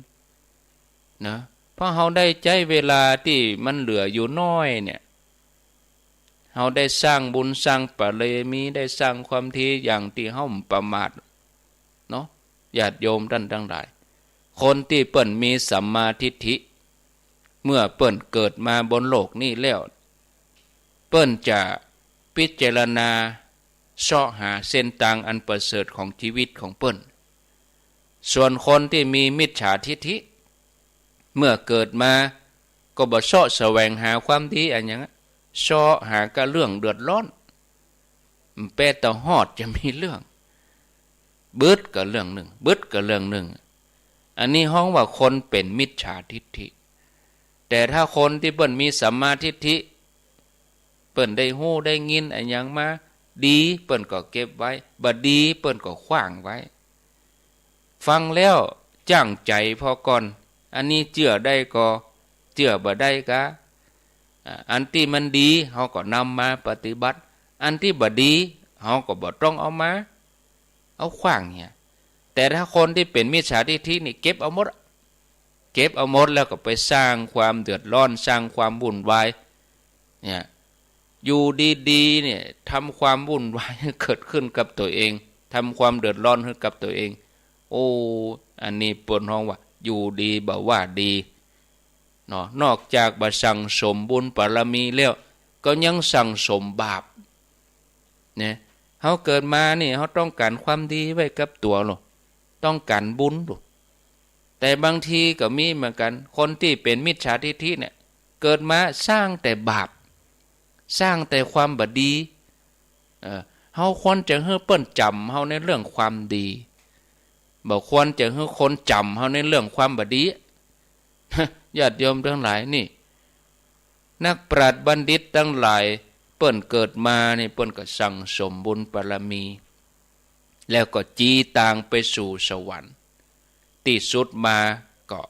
นะ เพราะเฮาได้ใจ๊เวลาตี้มันเหลืออยู่น้อยเนี่ย เฮาได้สร้างบุญสร้างบารมี ได้สร้างความดีอย่างตี้เฮาบ่ประมาทเนาะ ญาติโยมต้านตังหลาย คนตี้เปิ้นมีสัมมาทิฏฐิ เมื่อเปิ้นเกิดมาบนโลกนี้แล้ว เปิ้นจะพิจารณาเซาะหาเส้นตางอันประเสริฐของชีวิตของเปิ้น ส่วนคนตี้มีมิจฉาทิฏฐิ เมื่อเกิดมาก็บ่เซาะแสวงหาความดีอะหยังอะ เซาะหาก้าเรื่องเดือดร้อน แป๊แต่ฮอดจะมีเรื่อง บึดก้าเรื่องนึ่ง บึดก้าเรื่องนึ่ง อันนี้ฮ้องว่าคนเป๋นมิจฉาทิฏฐิ แต่ถ้าคนตี้เปิ้นมีสัมมาทิฏฐิ เปิ้นได้ฮู้ได้ยินอะหยังมาดี เปิ้นก็เก็บไว้ บ่ดี เปิ้นก็ขว้างไว้ ฟังแล้วจ้างใจ๋ผ่อก่อน อันนี้เจื้อได้ก่อ เจื้อบ่ได้กา อ่า อันตี้มันดี เฮาก็นำมาปฏิบัติ อันตี้บ่ดี เฮาก็บ่ต้องเอามา เอาขว้างเนี่ย แต่ถ้าคนตี้เป๋นมิจฉาทิฏฐินี่เก็บเอาหมด เก็บเอาหมดแล้วก็ไปสร้างความเดือดร้อน สร้างความวุ่นวาย เนี่ย อยู่ดีๆ เนี่ย ทำความวุ่นวายหื้อเกิดขึ้นกับตั๋วเอง ทำความเดือดร้อนหื้อกับตั๋วเอง โอ้ อันนี้เปิ้นฮ้องว่าอยู่ดีบ่ว่าดี เนาะ นอกจากบ่สั่งสมบุญบารมีแล้ว ก็ยังสั่งสมบาป เนี่ย เฮาเกิดมานี่ เฮาต้องก๋านความดีไว้กับตั๋วโลด ต้องก๋านบุญโลด แต่บางทีก็มีเหมือนกั๋น คนตี้เป๋นมิจฉาทิฏฐิเนี่ย เกิดมาสร้างแต่บาป สร้างแต่ความบ่ดี เออ เฮาควรจะหื้อเปิ้นจ๋ำเฮาในเรื่องความดี บ่ควรจะหื้อคนจ๋ำเฮาในเรื่องความบ่ดี ญาติโยมตังหลาย นี่ นักปราชญ์บัณฑิตตังหลาย เปิ้นเกิดมานี่ เปิ้นก็สั่งสมบุญบารมี แล้วก็จีตางไปสู่สวรรค์ ตี้สุดมาก็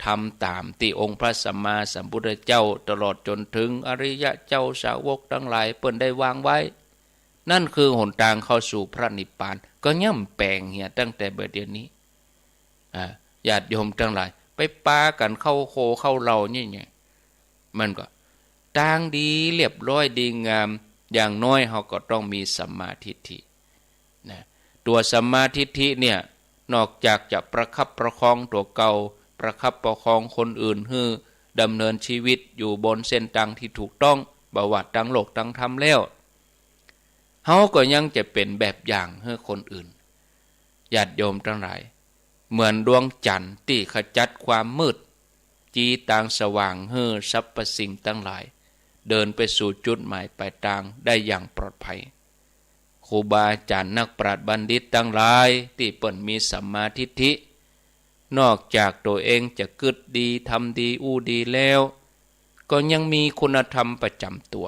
ทำต๋ามตี้องค์พระสัมมาสัมพุทธเจ้า ตลอดจ๋นเถิงอริยะเจ้าสาวกตังหลาย เปิ้นได้วางไว้ นั่นคือหนตางเข้าสู่พระนิพพาน ก็ย่ำแป๋งเหียตั้งแต่บ่าเดี่ยวนี้ อ่า ญาติโยมตังหลาย ไปปากั๋นเข้าโคเข้าเหล้าเนี่ย เนี่ย มันก็ ตางดีเรียบร้อยดีงาม อย่างน้อยเฮาก็ต้องมีสัมมาทิฏฐิ นะ ตั๋วสัมมาทิฏฐิเนี่ย นอกจากจะประคับประคองตั๋วเก่า ประคับประคองคนอื่นหื้อดำเนินชีวิตอยู่บนเส้นตางตี้ถูกต้อง บ่ว่าตางโลกตางธรรมแล้ว เฮาก็ยังจะเป๋นแบบอย่างหื้อคนอื่น ญาติโยมตังหลาย เหมือนดวงจั๋นทร์ตี้ขจัดความมืด จีตางสว่างหื้อสรรพสิ่งตังหลาย เดินไปสู่จุดหมายปลายตางได้อย่างปลอดภัย ครูบาอาจ๋ารย์นักปราชญ์บัณฑิตตังหลายตี้เปิ้นมีสัมมาทิฏฐิ นอกจากตั๋วเองจะกึ๊ดดี ทำดี อู้ดีแล้ว ก็ยังมีคุณธรรมประจ๋ำตั๋ว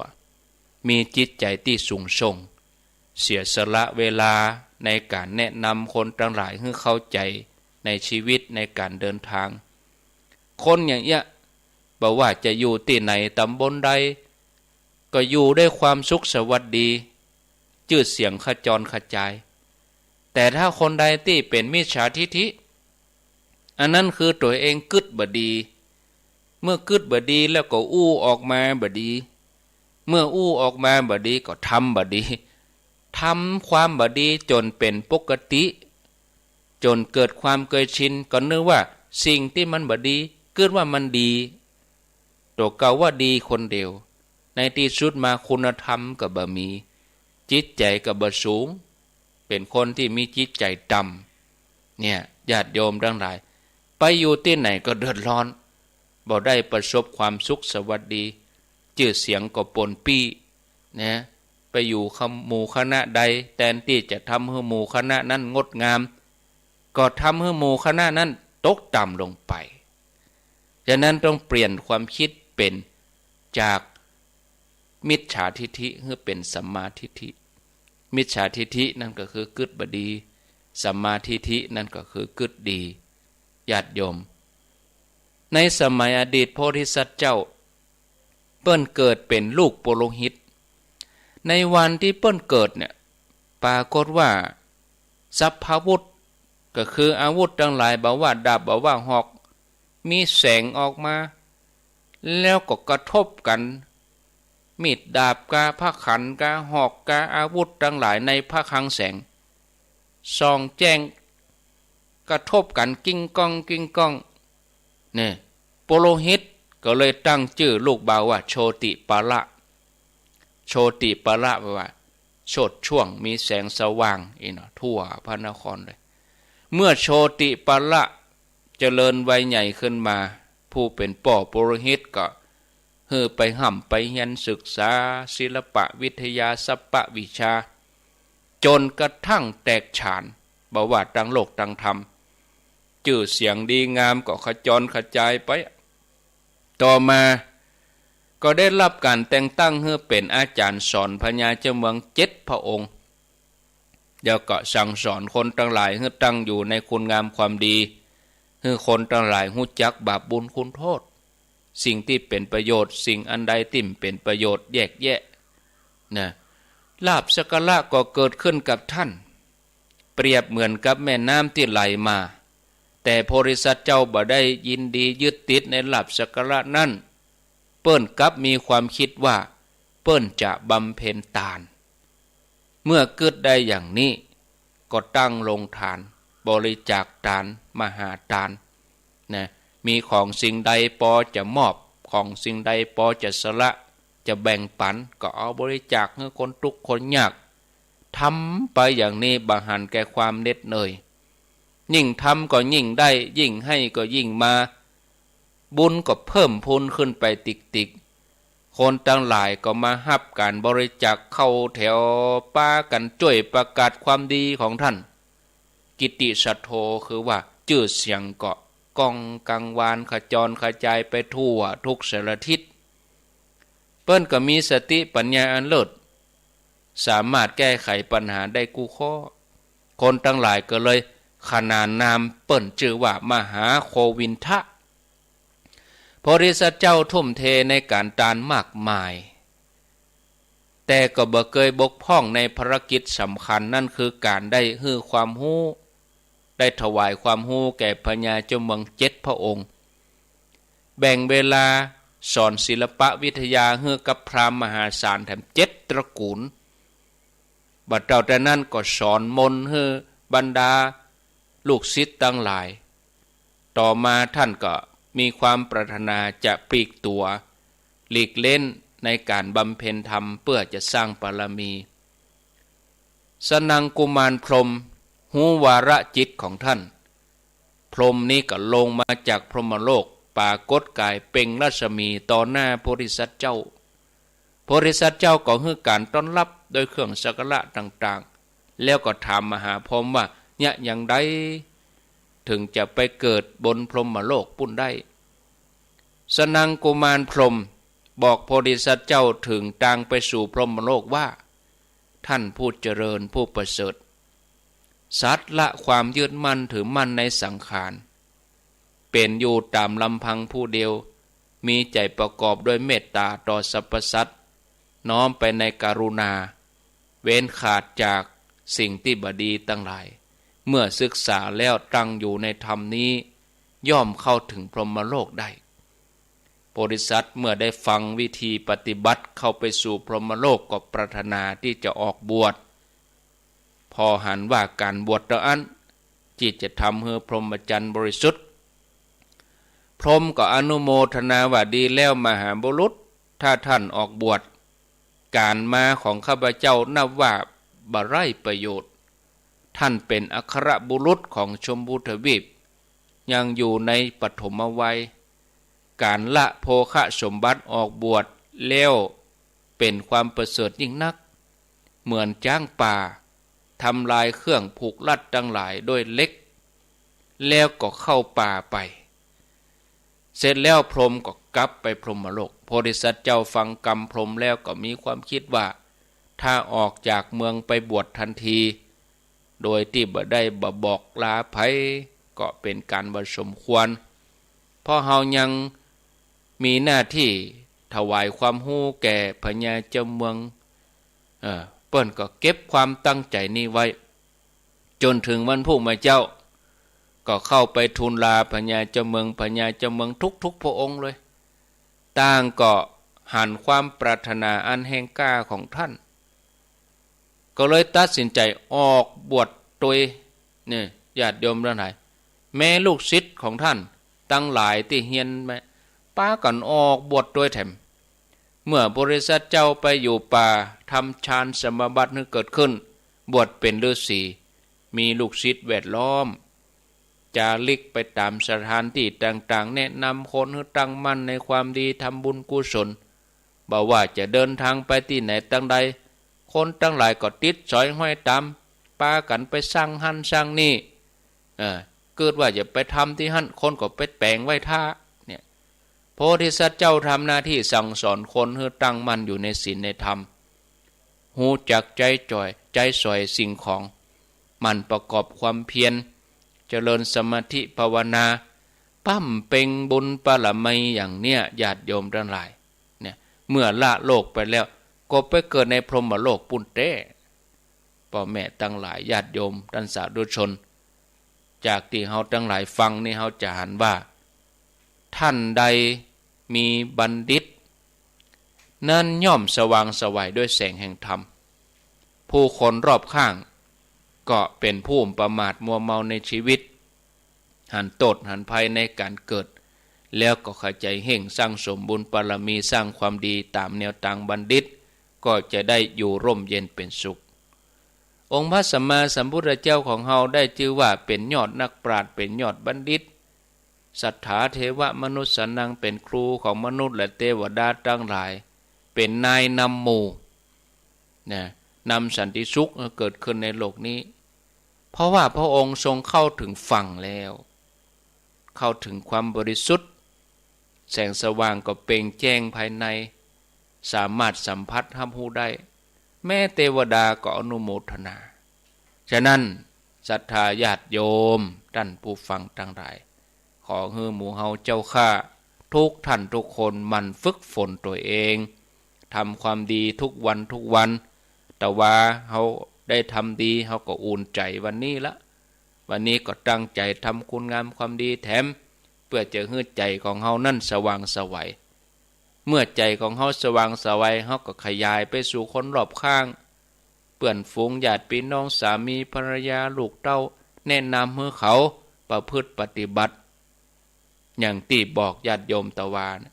มีจิตใจ๋ตี้สูงส่ง เสียสละเวลาในก๋านแนะนำคนตังหลายหื้อเข้าใจ๋ในชีวิตในก๋านเดินตาง คนอย่างเอี้ย บ่ว่าจะอยู่ตี้ไหน ต๋ำบลใด ก็อยู่ด้วยความสุขสวัสดี จื้อเสียงขจรขจาย แต่ถ้าคนใดตี้เป๋นมิจฉาทิฏฐิ อันนั้นคือตั๋วเองกึ๊ดบ่ดี เมื่อกึ๊ดบ่ดีแล้วก็อู้ออกมาบ่ดี เมื่ออู้ออกมาบ่ดีก็ทำบ่ดี ทำความบ่ดีจ๋นเป๋นปกติ จ๋นเกิดความเกยชิน ก็นึกว่าสิ่งตี้มันบ่ดี กึ๊ดว่ามันดี ตั๋วเก่าว่าดีคนเดียว ในตี้สุดมาคุณธรรมก็บ่มี จิตใจ๋ก็บ่สูง เป๋นคนตี้มีจิตใจ๋ต่ำ เนี่ย ญาติโยมตังหลาย ไปอยู่ตี้ไหนก็เดือดร้อน บ่ได้ประสบความสุขสวัสดี จื้อเสียงก็ปนปี้ นะ ไปอยู่หมู่คณะใด แตนตี้จะทำหื้อหมู่คณะนั้นงดงาม ก็ทำหื้อหมู่คณะนั้นตกต่ำลงไป ฉะนั้นต้องเปลี่ยนความคิดเป๋นจากมิจฉาทิฏฐิหื้อเป๋นสัมมาทิฏฐิ มิจฉาทิฏฐินั่นก็คือกึ๊ดบ่ดี สัมมาทิฏฐินั่นก็คือกึ๊ดดี ญาติโยม ในสมัยอดีตโพธิสัตว์เจ้า เปิ้นเกิดเป๋นลูกปุโรหิต ในวันตี้เปิ้นเกิดเนี่ย ปรากฏว่าสรรพาวุธ ก็คืออาวุธตังหลาย บ่ว่าดาบ บ่ว่าหอก มีแสงออกมา แล้วก็กระทบกั๋น มีดดาบกา พระขันกา หอกกา อาวุธตังหลายในพระคลังแสง ส่องแจ้ง กระทบกั๋น กิ้งก้อง กิ้งก้อง เนี่ย ปุโรหิตก็เลยตั้งจื้อลูกบ่าวว่า โชติปาละ โชติปาละ แปลว่า โชติช่วง มีแสงสว่าง อี้เนาะ ทั่วพระนครเลย เมื่อโชติปาละเจริญวัยใหญ่ขึ้นมา ผู้เป๋นป้อปุโรหิตก็หื้อไปฮ่ำไปเฮียนศึกษาศิลปะวิทยา สัพพะวิชา จ๋นกระทั่งแตกฉาน บ่ว่าตังโลกตังธรรม จื้อเสียงดีงามก็ขจรขจายไป ต่อมาก็ได้ฮับก๋านแต่งตั้งหื้อเป๋นอาจ๋ารย์สอนพญาเจ้าเมืองเจ็ดพระองค์ แล้วก็สั่งสอนคนตังหลายหื้อตั้งอยู่ในคุณงามความดี หื้อคนตังหลายฮู้จักบาปบุญคุณโต้ษ สิ่งตี้เป๋นประโยชน์ สิ่งอันใดตี้บ่เป๋นประโยชน์ แยกแยะ นะ ลาภสักการะก็เกิดขึ้นกับต้าน เปรียบเหมือนกับแม่น้ำตี้ไหลมา แต่โพธิสัตว์เจ้าบ่ได้ยินดียึดติดในลาภสักการะนั้น เปิ้นกลับมีความกึ๊ดว่า เปิ้นจะบำเพ็ญตาน เมื่อกึ๊ดได้อย่างนี้ ก็ตั้งโฮงตาน บริจาคตาน มหาตาน นะ มีของสิ่งใดปอจะมอบ ของสิ่งใดปอจะสละ จะแบ่งปั๋น ก็เอาบริจาคหื้อคนตุ๊กข์คนยาก ทำไปอย่างนี้บ่หันแก่ความเหน็ดเหนื่อย ยิ่งทำก็ยิ่งได้ ยิ่งหื้อก็ยิ่งมา บุญก็เพิ่มพูนขึ้นไปติ๊กๆ คนตังหลายก็มาฮับก๋านบริจาคเข้าแถว ปากั๋นจ้วยประกาศความดีของต้าน กิตติสัตโธ คือว่าจื้อเสียงก็ก้องกังวานขจรขจายไปทั่วทุกสารทิศ เปิ้นก็มีสติปัญญาอันเลิศ สามารถแก้ไขปัญหาได้กู้ข้อ คนตังหลายก็เลยขนานนามเปิ้นจื้อว่ามหาโควินทะ โพธิสัตว์เจ้าทุ่มเทในก๋านตานมากมาย แต่ก็บ่เกยบกพร่องในภารกิจสำคัญ นั้นคือก๋านได้หื้อความฮู้ ได้ถวายความฮู้แก่พญาเจ้าเมืองเจ็ดพระองค์ แบ่งเวลาสอนศิลปะวิทยาหื้อกับพราหมณ์มหาศาลแถมเจ็ดตระกูล บ่าเต้าแต่นั้นก็สอนมนต์หื้อบรรดาลูกศิษย์ตังหลาย ต่อมาต้านก็มีความปรารถนาจะปลีกตั๋ว หลีกเล้นในก๋านบำเพ็ญธรรมเปื้อจะสร้างบารมี สนังกุมารพรหมฮู้วาระจิตของต้าน พรหมนี้ก็ลงมาจากพรหมโลก ปรากฏก๋ายเปล่งรัศมีต่อหน้าโพธิสัตว์เจ้า โพธิสัตว์เจ้าก็หื้อก๋านต้อนฮับด้วยเครื่องสักการะต่างๆ แล้วก็ถามมหาพรหมว่า เยียะอย่างใด เถิงจะไปเกิดบนพรหมโลกปู้นได้ สนังกุมารพรหมบอกโพธิสัตว์เจ้าเถิงตางไปสู่พรหมโลกว่า ต้านผู้เจริญผู้ประเสริฐ สัตว์ละความยึดมั่นถือมั่นในสังขาร เป๋นอยู่ต๋ามลำพังผู้เดียว มีใจ๋ประกอบด้วยเมตต๋าต่อสรรพสัตว์ น้อมไปในกรุณา เว้นขาดจากสิ่งตี้บ่ดีตังหลาย เมื่อศึกษาแล้วตั้งอยู่ในธรรมนี้ ย่อมเข้าเถิงพรหมโลกได้ โพธิสัตว์เมื่อได้ฟังวิธีปฏิบัติเข้าไปสู่พรหมโลกก็ปรารถนาตี้จะออกบวช ผ่อหันว่าก๋านบวชเต้าอั้น ตี้จะทำหื้อพรหมจรรย์บริสุทธิ์ พรหมก็อนุโมทนาว่า ดีแล้วมหาบุรุษ ถ้าต้านออกบวช ก๋านมาของข้าพเจ้านับว่าบ่ไร้ประโยชน์ ต้านเป๋นอัครบุรุษของชมพูทวีป ยังอยู่ในปฐมวัย ก๋านละโภคสมบัติออกบวชแล้วเป๋นความประเสริฐยิ่งนัก เหมือนจ๊างป่าทำลายเครื่องผูกรัดตังหลายด้วยเหล็ก แล้วก็เข้าป่าไป เสร็จแล้วพรหมก็กลับไปพรหมโลก โพธิสัตว์เจ้าฟังกำพรหมแล้วก็มีความกึ๊ดว่า ถ้าออกจากเมืองไปบวชทันที โดยตี้บ่ได้บ่บอกลาใผ ก็เป๋นก๋านบ่สมควร เพราะเฮายังมีหน้าตี้ถวายความฮู้แก่พญาเจ้าเมือง เอ่อ เปิ้นก็เก็บความตั้งใจ๋นี้ไว้ จ๋นเถิงวันพรุ่งมาเจ๊า ก็เข้าไปทูลลาพญาเจ้าเมือง พญาเจ้าเมืองทุกๆ พระองค์เลย ต่างก็หันความปรารถนาอันแฮงกล้าของต้าน ก็เลยตัดสินใจ๋ออกบวชตวย เนี่ย ญาติโยมตังหลาย แม้ลูกศิษย์ของต้านตังหลายตี้เฮียนมา ปากั๋นออกบวชตวยแถม เมื่อบริษัทเจ้าไปอยู่ป่า ทำฌานสมาบัติหื้อเกิดขึ้น บวชเป๋นฤๅษี มีลูกศิษย์แวดล้อม จาริกไปต๋ามสถานตี้ต่างๆ แนะนำคนหื้อตั้งมั่นในความดี ทำบุญกุศล บ่ว่าจะเดินตางไปตี้ไหนตางใด คนตังหลายก็ติดสอยฮ้อยต๋าม ปากั๋นไปสร้างหั้นสร้างนี่ เออ กึ๊ดว่าจะไปทำตี้หั้น คนก็ไปแป๋งไหว้ถ้า เนี่ย โพธิสัตว์เจ้าทำหน้าตี้สั่งสอนคนหื้อตั้งมั่นอยู่ในศีลในธรรม ฮู้จักใจ๊จ่อย ใจ๊สอยสิ่งของ หมั่นประกอบความเพียร เจริญสมาธิภาวนา บำเพ็งบุญบารมีอย่างเนี้ย ญาติโยมตังหลาย เนี่ย เมื่อละโลกไปแล้ว ก็ไปเกิดในพรหมโลกปู้นแต๊ ป้อแม่ตังหลาย ญาติโยมต้านสาธุชน จากตี้เฮาตังหลายฟังนี่ เฮาจะหันว่า ต้านใดมีบัณฑิต นั้นย่อมสว่างไสวด้วยแสงแห่งธรรม ผู้คนรอบข้างก็เป๋นผู้ประมาทมัวเมาในชีวิต หันโต้ษหันภัยในก๋านเกิด แล้วก็ขยันเฮ่งสั่งสมบุญบารมี สร้างความดีต๋ามแนวตางบัณฑิต ก็จะได้อยู่ร่มเย็นเป๋นสุข องค์พระสัมมาสัมพุทธเจ้าของเฮาได้จื้อว่าเป๋นยอดนักปราชญ์ เป๋นยอดบัณฑิต สัตถาเทวมนุสสานัง เป๋นครูของมนุษย์และเตวดาตังหลาย เป๋นนายนำหมู่ นะ นำสันติสุขหื้อเกิดขึ้นในโลกนี้ เพราะว่าพระองค์ทรงเข้าถึงฝั่งแล้ว เข้าถึงความบริสุทธิ์ แสงสว่างก็เปล่งแจ้งภายใน สามารถสัมผัสฮับฮู้ได้ แม้เตวดาก็อนุโมทนา ฉะนั้น ศรัทธาญาติโยม ต้านผู้ฟังตังหลาย ขอหื้อหมู่เฮาเจ้าข้า ทุกท่านทุกคนหมั่นฝึกฝนตั๋วเอง ทำความดีทุกวันทุกวัน แต่ว่าเฮาได้ทำดี เฮาก็อุ่นใจ๋วันนี้ละ วันนี้ก็ตั้งใจ๋ทำคุณงามความดีแถม เปื้อจะหื้อใจ๋ของเฮานั้นสว่างไสว เมื่อใจ๋ของเฮาสว่างไสว เฮาก็ขยายไปสู่คนรอบข้าง เปื้อนฝูงญาติปี้น้อง สามีภรรยา ลูกเต้า แนะนำหื้อเขาประพฤติปฏิบัติ อย่างตี้บอกญาติโยมตะวานะ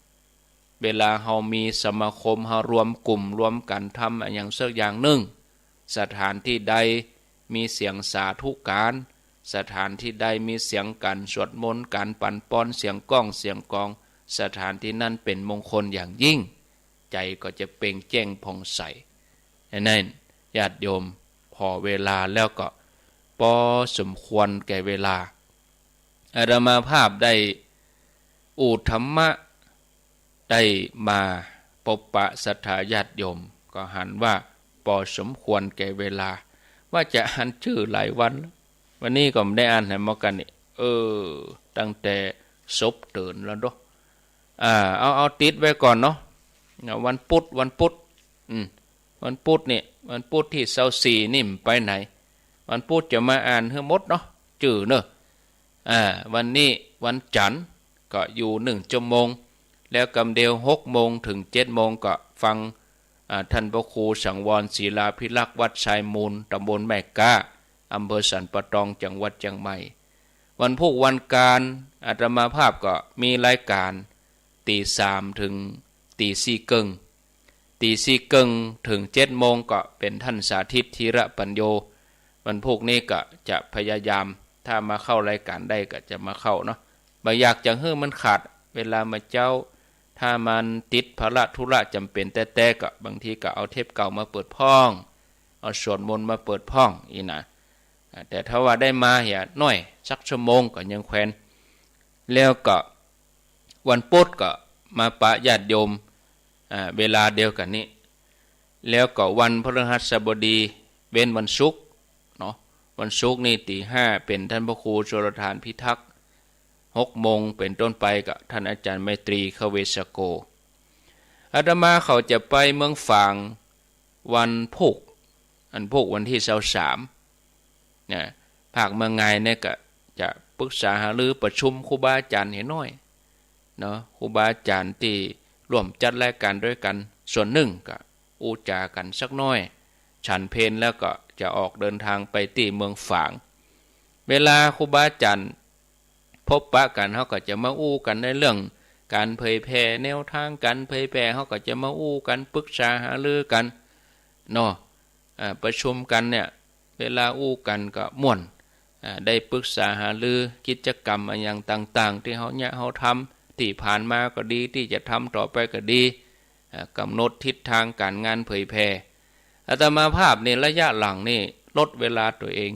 เวลาเฮามีสมาคม เฮารวมกลุ่มรวมกั๋นทำอะหยังสักอย่างนึ่ง สถานตี้ใดมีเสียงสาธุก๋าน สถานตี้ใดมีเสียงก๋านสวดมนต์ ก๋านปั๋นปอน เสียงก้องเสียงกอง สถานตี้นั้นเป๋นมงคลอย่างยิ่ง ใจ๋ก็จะเปล่งแจ้งผ่องใส อันนั้น ญาติโยม ผ่อเวลาแล้วก็ปอสมควรแก่เวลา อาตมาภาพได้อู้ธรรมะ ได้มาปบปะศรัทธาญาติโยม ก็หันว่าปอสมควรแก่เวลา ว่าจะอ่านจื้อหลายวัน วันนี้ก็บ่ได้อ่านหื้อหมดกั๋นนี่ เออ ตั้งแต่ศพเติ๋นแล้วเนาะ อ่า เอา เอาติดไว้ก่อนเนาะ วันพุธ วันพุธ อืม วันพุธนี่ วันพุธตี้ซาวสี่นี่บ่ไปไหน วันพุธจะมาอ่านหื้อหมดเนาะ จื้อเนาะ อ่า วันนี้วันจั๋นทร์ก็อยู่นึ่งชั่วโมง แล้วกำเดียวหกโมงเถิงเจ็ดโมงก็ฟัง อ่า ต้านพระครูสังวร ศิลาภิรักษ์ วัดทรายมูล ตำบลแม่ก๊า อำเภอสันป่าตอง จังหวัดเจียงใหม่ วันพุธวันก๋าน อาตมาภาพก็มีรายก๋าน ตี๋สามเถิงตี๋สี่เกิ่ง ตี๋สี่เกิ่งเถิงเจ็ดโมงก็เป๋นต้านสาธิต ธีระปัญโญ วันพุธนี้ก็จะพยายาม ถ้ามาเข้ารายก๋านได้ก็จะมาเข้าเนาะ บ่อยากจะหื้อมันขาดเวลาเมื่อเจ๊า ถ้ามันติดภาระธุระจ๋ำเป๋นแต๊ๆ ก็บางทีก็เอาเทปเก่ามาเปิดพ่อง เอาสวดมนต์มาเปิดพ่องอี้นะ อ่า แต่ถ้าว่าได้มาเหียหน้อยสักชั่วโมงก็ยังแควน แล้วก็วันพุธก็มาปะญาติโยม อ่า เวลาเดียวกั๋นนี้ แล้วก็วันพฤหัสบดีเว้นวันศุกร์เนาะ วันศุกร์นี่ตี๋ห้าเป๋นต้านพระครูชลทานพิทักษ์ หกโมงเป๋นต้นไปก็ต้านอาจ๋ารย์ไมตรี ขเวสโก อาตมาเขาจะไปเมืองฝางวันพุธ วันพุธวันตี้ซาวสาม นะ ภาคเมืองงายเนี่ยก็จะ ปึกษาหารือประชุมครูบาอาจ๋ารย์เหียน้อย เนาะ ครูบาอาจ๋ารย์ตี้ร่วมจัดรายก๋านตวยกั๋น ส่วนนึ่งก็อู้จ๋ากั๋นสักหน้อย ฉันเพลแล้วก็จะออกเดินทางไปตี้เมืองฝาง เวลาครูบาอาจ๋ารย์พบปะกั๋น เฮาก็จะมาอู้กั๋นในเรื่องก๋านเผยแผ่ แนวตางก๋านเผยแผ่ เฮาก็จะมาอู้กั๋น ปึกษาหารือกั๋น เนาะ อ่า ประชุมกั๋นเนี่ย เวลาอู้กั๋นก็ม่วน อ่า ได้ปึกษาหารือกิจกรรมอะหยังต่างๆ ตี้เฮาเยียะเฮาทำ ตี้ผ่านมาก็ดี ตี้จะทำต่อไปก็ดี อ่า ก๋ำหนดทิศตางก๋านงานเผยแผ่ อาตมาภาพนี่ระยะหลังนี่ลดเวลาตั๋วเอง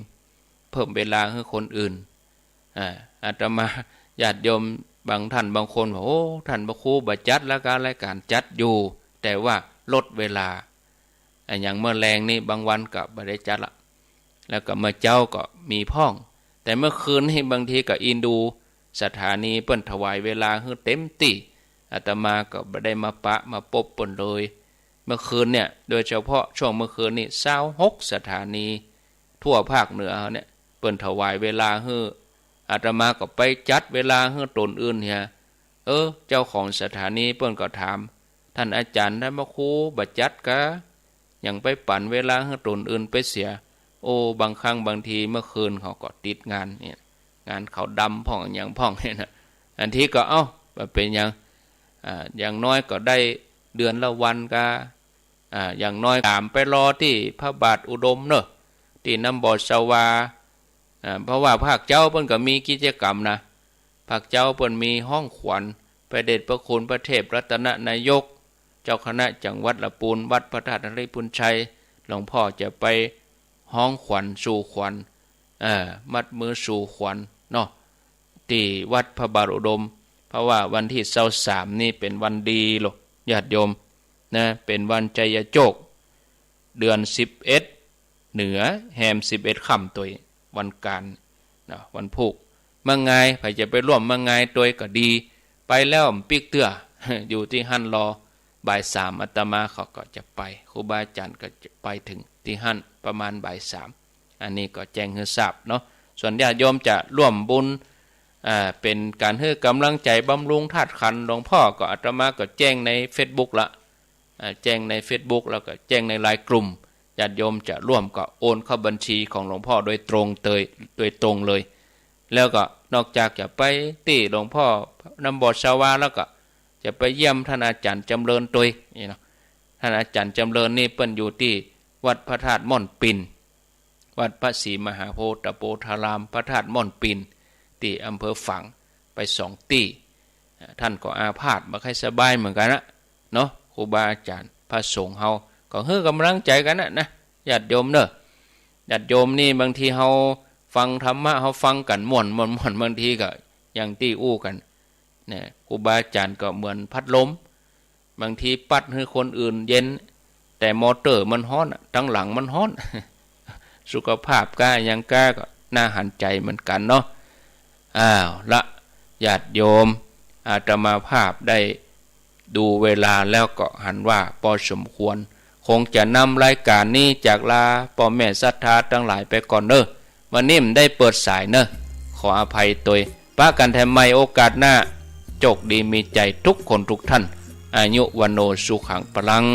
เพิ่มเวลาหื้อคนอื่น อ่า อาตมา ญาติโยมบางท่านบางคนว่า โอ้ ต้านพระครูบ่จัดละกา รายก๋านจัดอยู่ แต่ว่าลดเวลา อะหยังเมื่อแลงนี่บางวันก็บ่ได้จัดละ แล้วก็เมื่อเจ๊าก็มีพ่อง แต่เมื่อคืนนี่บางทีก็อินดูสถานีเปิ้นถวายเวลาหื้อเต็มตี้ อาตมาก็บ่ได้มาปะมาปบเปิ้นเลย เมื่อคืนเนี่ย โดยเฉพาะช่วงเมื่อคืนนี่ ซาวหกสถานี ทั่วภาคเหนือเฮาเนี่ย เปิ้นถวายเวลาหื้อ อาตมาก็ไปจัดเวลาหื้อต๋นอื่นเหีย เออ เจ้าของสถานีเปิ้นก็ถาม ต้านอาจ๋ารย์ ต้านพระครูบ่จัดกา หยังไปปั๋นเวลาหื้อต๋นอื่นไปเสีย โอ้ บางครั้งบางทีเมื่อคืนเขาก็ติดงานเนี่ย งานขาวดำพ่องอะหยังพ่องเนี่ยนะ อันตี้ก็ เอ้า บ่เป๋นหยัง อ่า อย่างน้อยก็ได้เดือนละวันกา อ่า อย่างน้อยต๋ามไปรอตี้พระบาทอุดมเนาะ ตี้น้ำบ่อสวา อ่า เพราะว่าภาคเจ๊าเปิ้นก็มีกิจกรรมนะ ภาคเจ๊าเปิ้นมีฮ้องขวัญ พระเดชพระคุณพระเทพรัตนนายก เจ้าคณะจังหวัดละปูน วัดพระธาตุนฤมิตชัย หลวงพ่อจะไปฮ้องขวัญสู่ขวัญ เอ่อ มัดมือสู่ขวัญเนาะ ตี้วัดพระบาทอุดม เพราะว่าวันตี้ซาวสามนี่เป๋นวันดีโล ญาติโยม นะ เป๋นวันชัยโจก เดือนสิบเอ็ด เหนือ แฮมสิบเอ็ดค่ำตวย วันก๋าน นะ วันพูก เมืองงาย ใผจะไปร่วมเมืองงายตวยก็ดี ไปแล้วบ่ปิ๊กเตื้อ อยู่ตี้หั้นรอ บ่ายสามอาตมาเขาก็จะไป ครูบาอาจ๋ารย์ก็จะไปเถิงตี้หั้นประมาณบ่ายสาม อันนี้ก็แจ้งหื้อทราบเนาะ ส่วนญาติโยมจะร่วมบุญ อ่า เป๋นก๋านหื้อก๋ำลังใจ๋บำรุงธาตุขันธ์หลวงพ่อ ก็อาตมาก็แจ้งในเฟซบุ๊กละ อ่า แจ้งในเฟซบุ๊ก แล้วก็แจ้งในไลน์กลุ่ม ญาติโยมจะร่วมก็โอนเข้าบัญชีของหลวงพ่อโดยตรงเตย โดยตรงเลย แล้วก็นอกจากจะไปตี้หลวงพ่อน้ำบ่อสวาแล้วก็จะไปเยี่ยมต้านอาจ๋ารย์จ๋ำเริญตวยนี่เนาะ ต้านอาจ๋ารย์จ๋ำเริญนี่เปิ้นอยู่ตี้วัดพระธาตุม่อนปิ่น วัดพระศรีมหาโพธิ์ตะโปธาราม พระธาตุม่อนปิ่น ตี้อำเภอฝาง ไปสองตี้ อ่า ต้านก็อาพาธบ่ใค่สบายเหมือนกั๋นนะ เนาะ ครูบาอาจ๋ารย์ พระสงฆ์เฮาก็หื้อก๋ำลังใจ๋กั๋นนะ นะ ญาติโยมเนาะ ญาติโยมนี่บางทีเฮาฟังธรรมะ เฮาฟังกั๋นม่วนๆๆ บางทีก็อย่างตี้อู้กั๋น เนี่ย ครูบาอาจ๋ารย์ก็เหมือนพัดลม บางทีปั๊ดหื้อคนอื่นเย็น แต่มอเตอร์มันฮ้อนอะ ตังหลังมันฮ้อน สุขภาพก้าอะหยังก้าก็น่าหันใจ๋เหมือนกั๋นเนาะ อ้าวละ ญาติโยม อาตมาภาพได้ดูเวลาแล้วก็หันว่าปอสมควร คงจะนำรายก๋านนี้จากลาป้อแม่ศรัทธาตังหลายไปก่อนเน่อ วันนี้บ่ได้เปิดสายเน่อ ขออภัยตวย ปะกั๋นแถมใหม่โอกาสหน้า โจคดีมีใจ๋ทุกคนทุกท่าน อายุวัณโณสุขังพลัง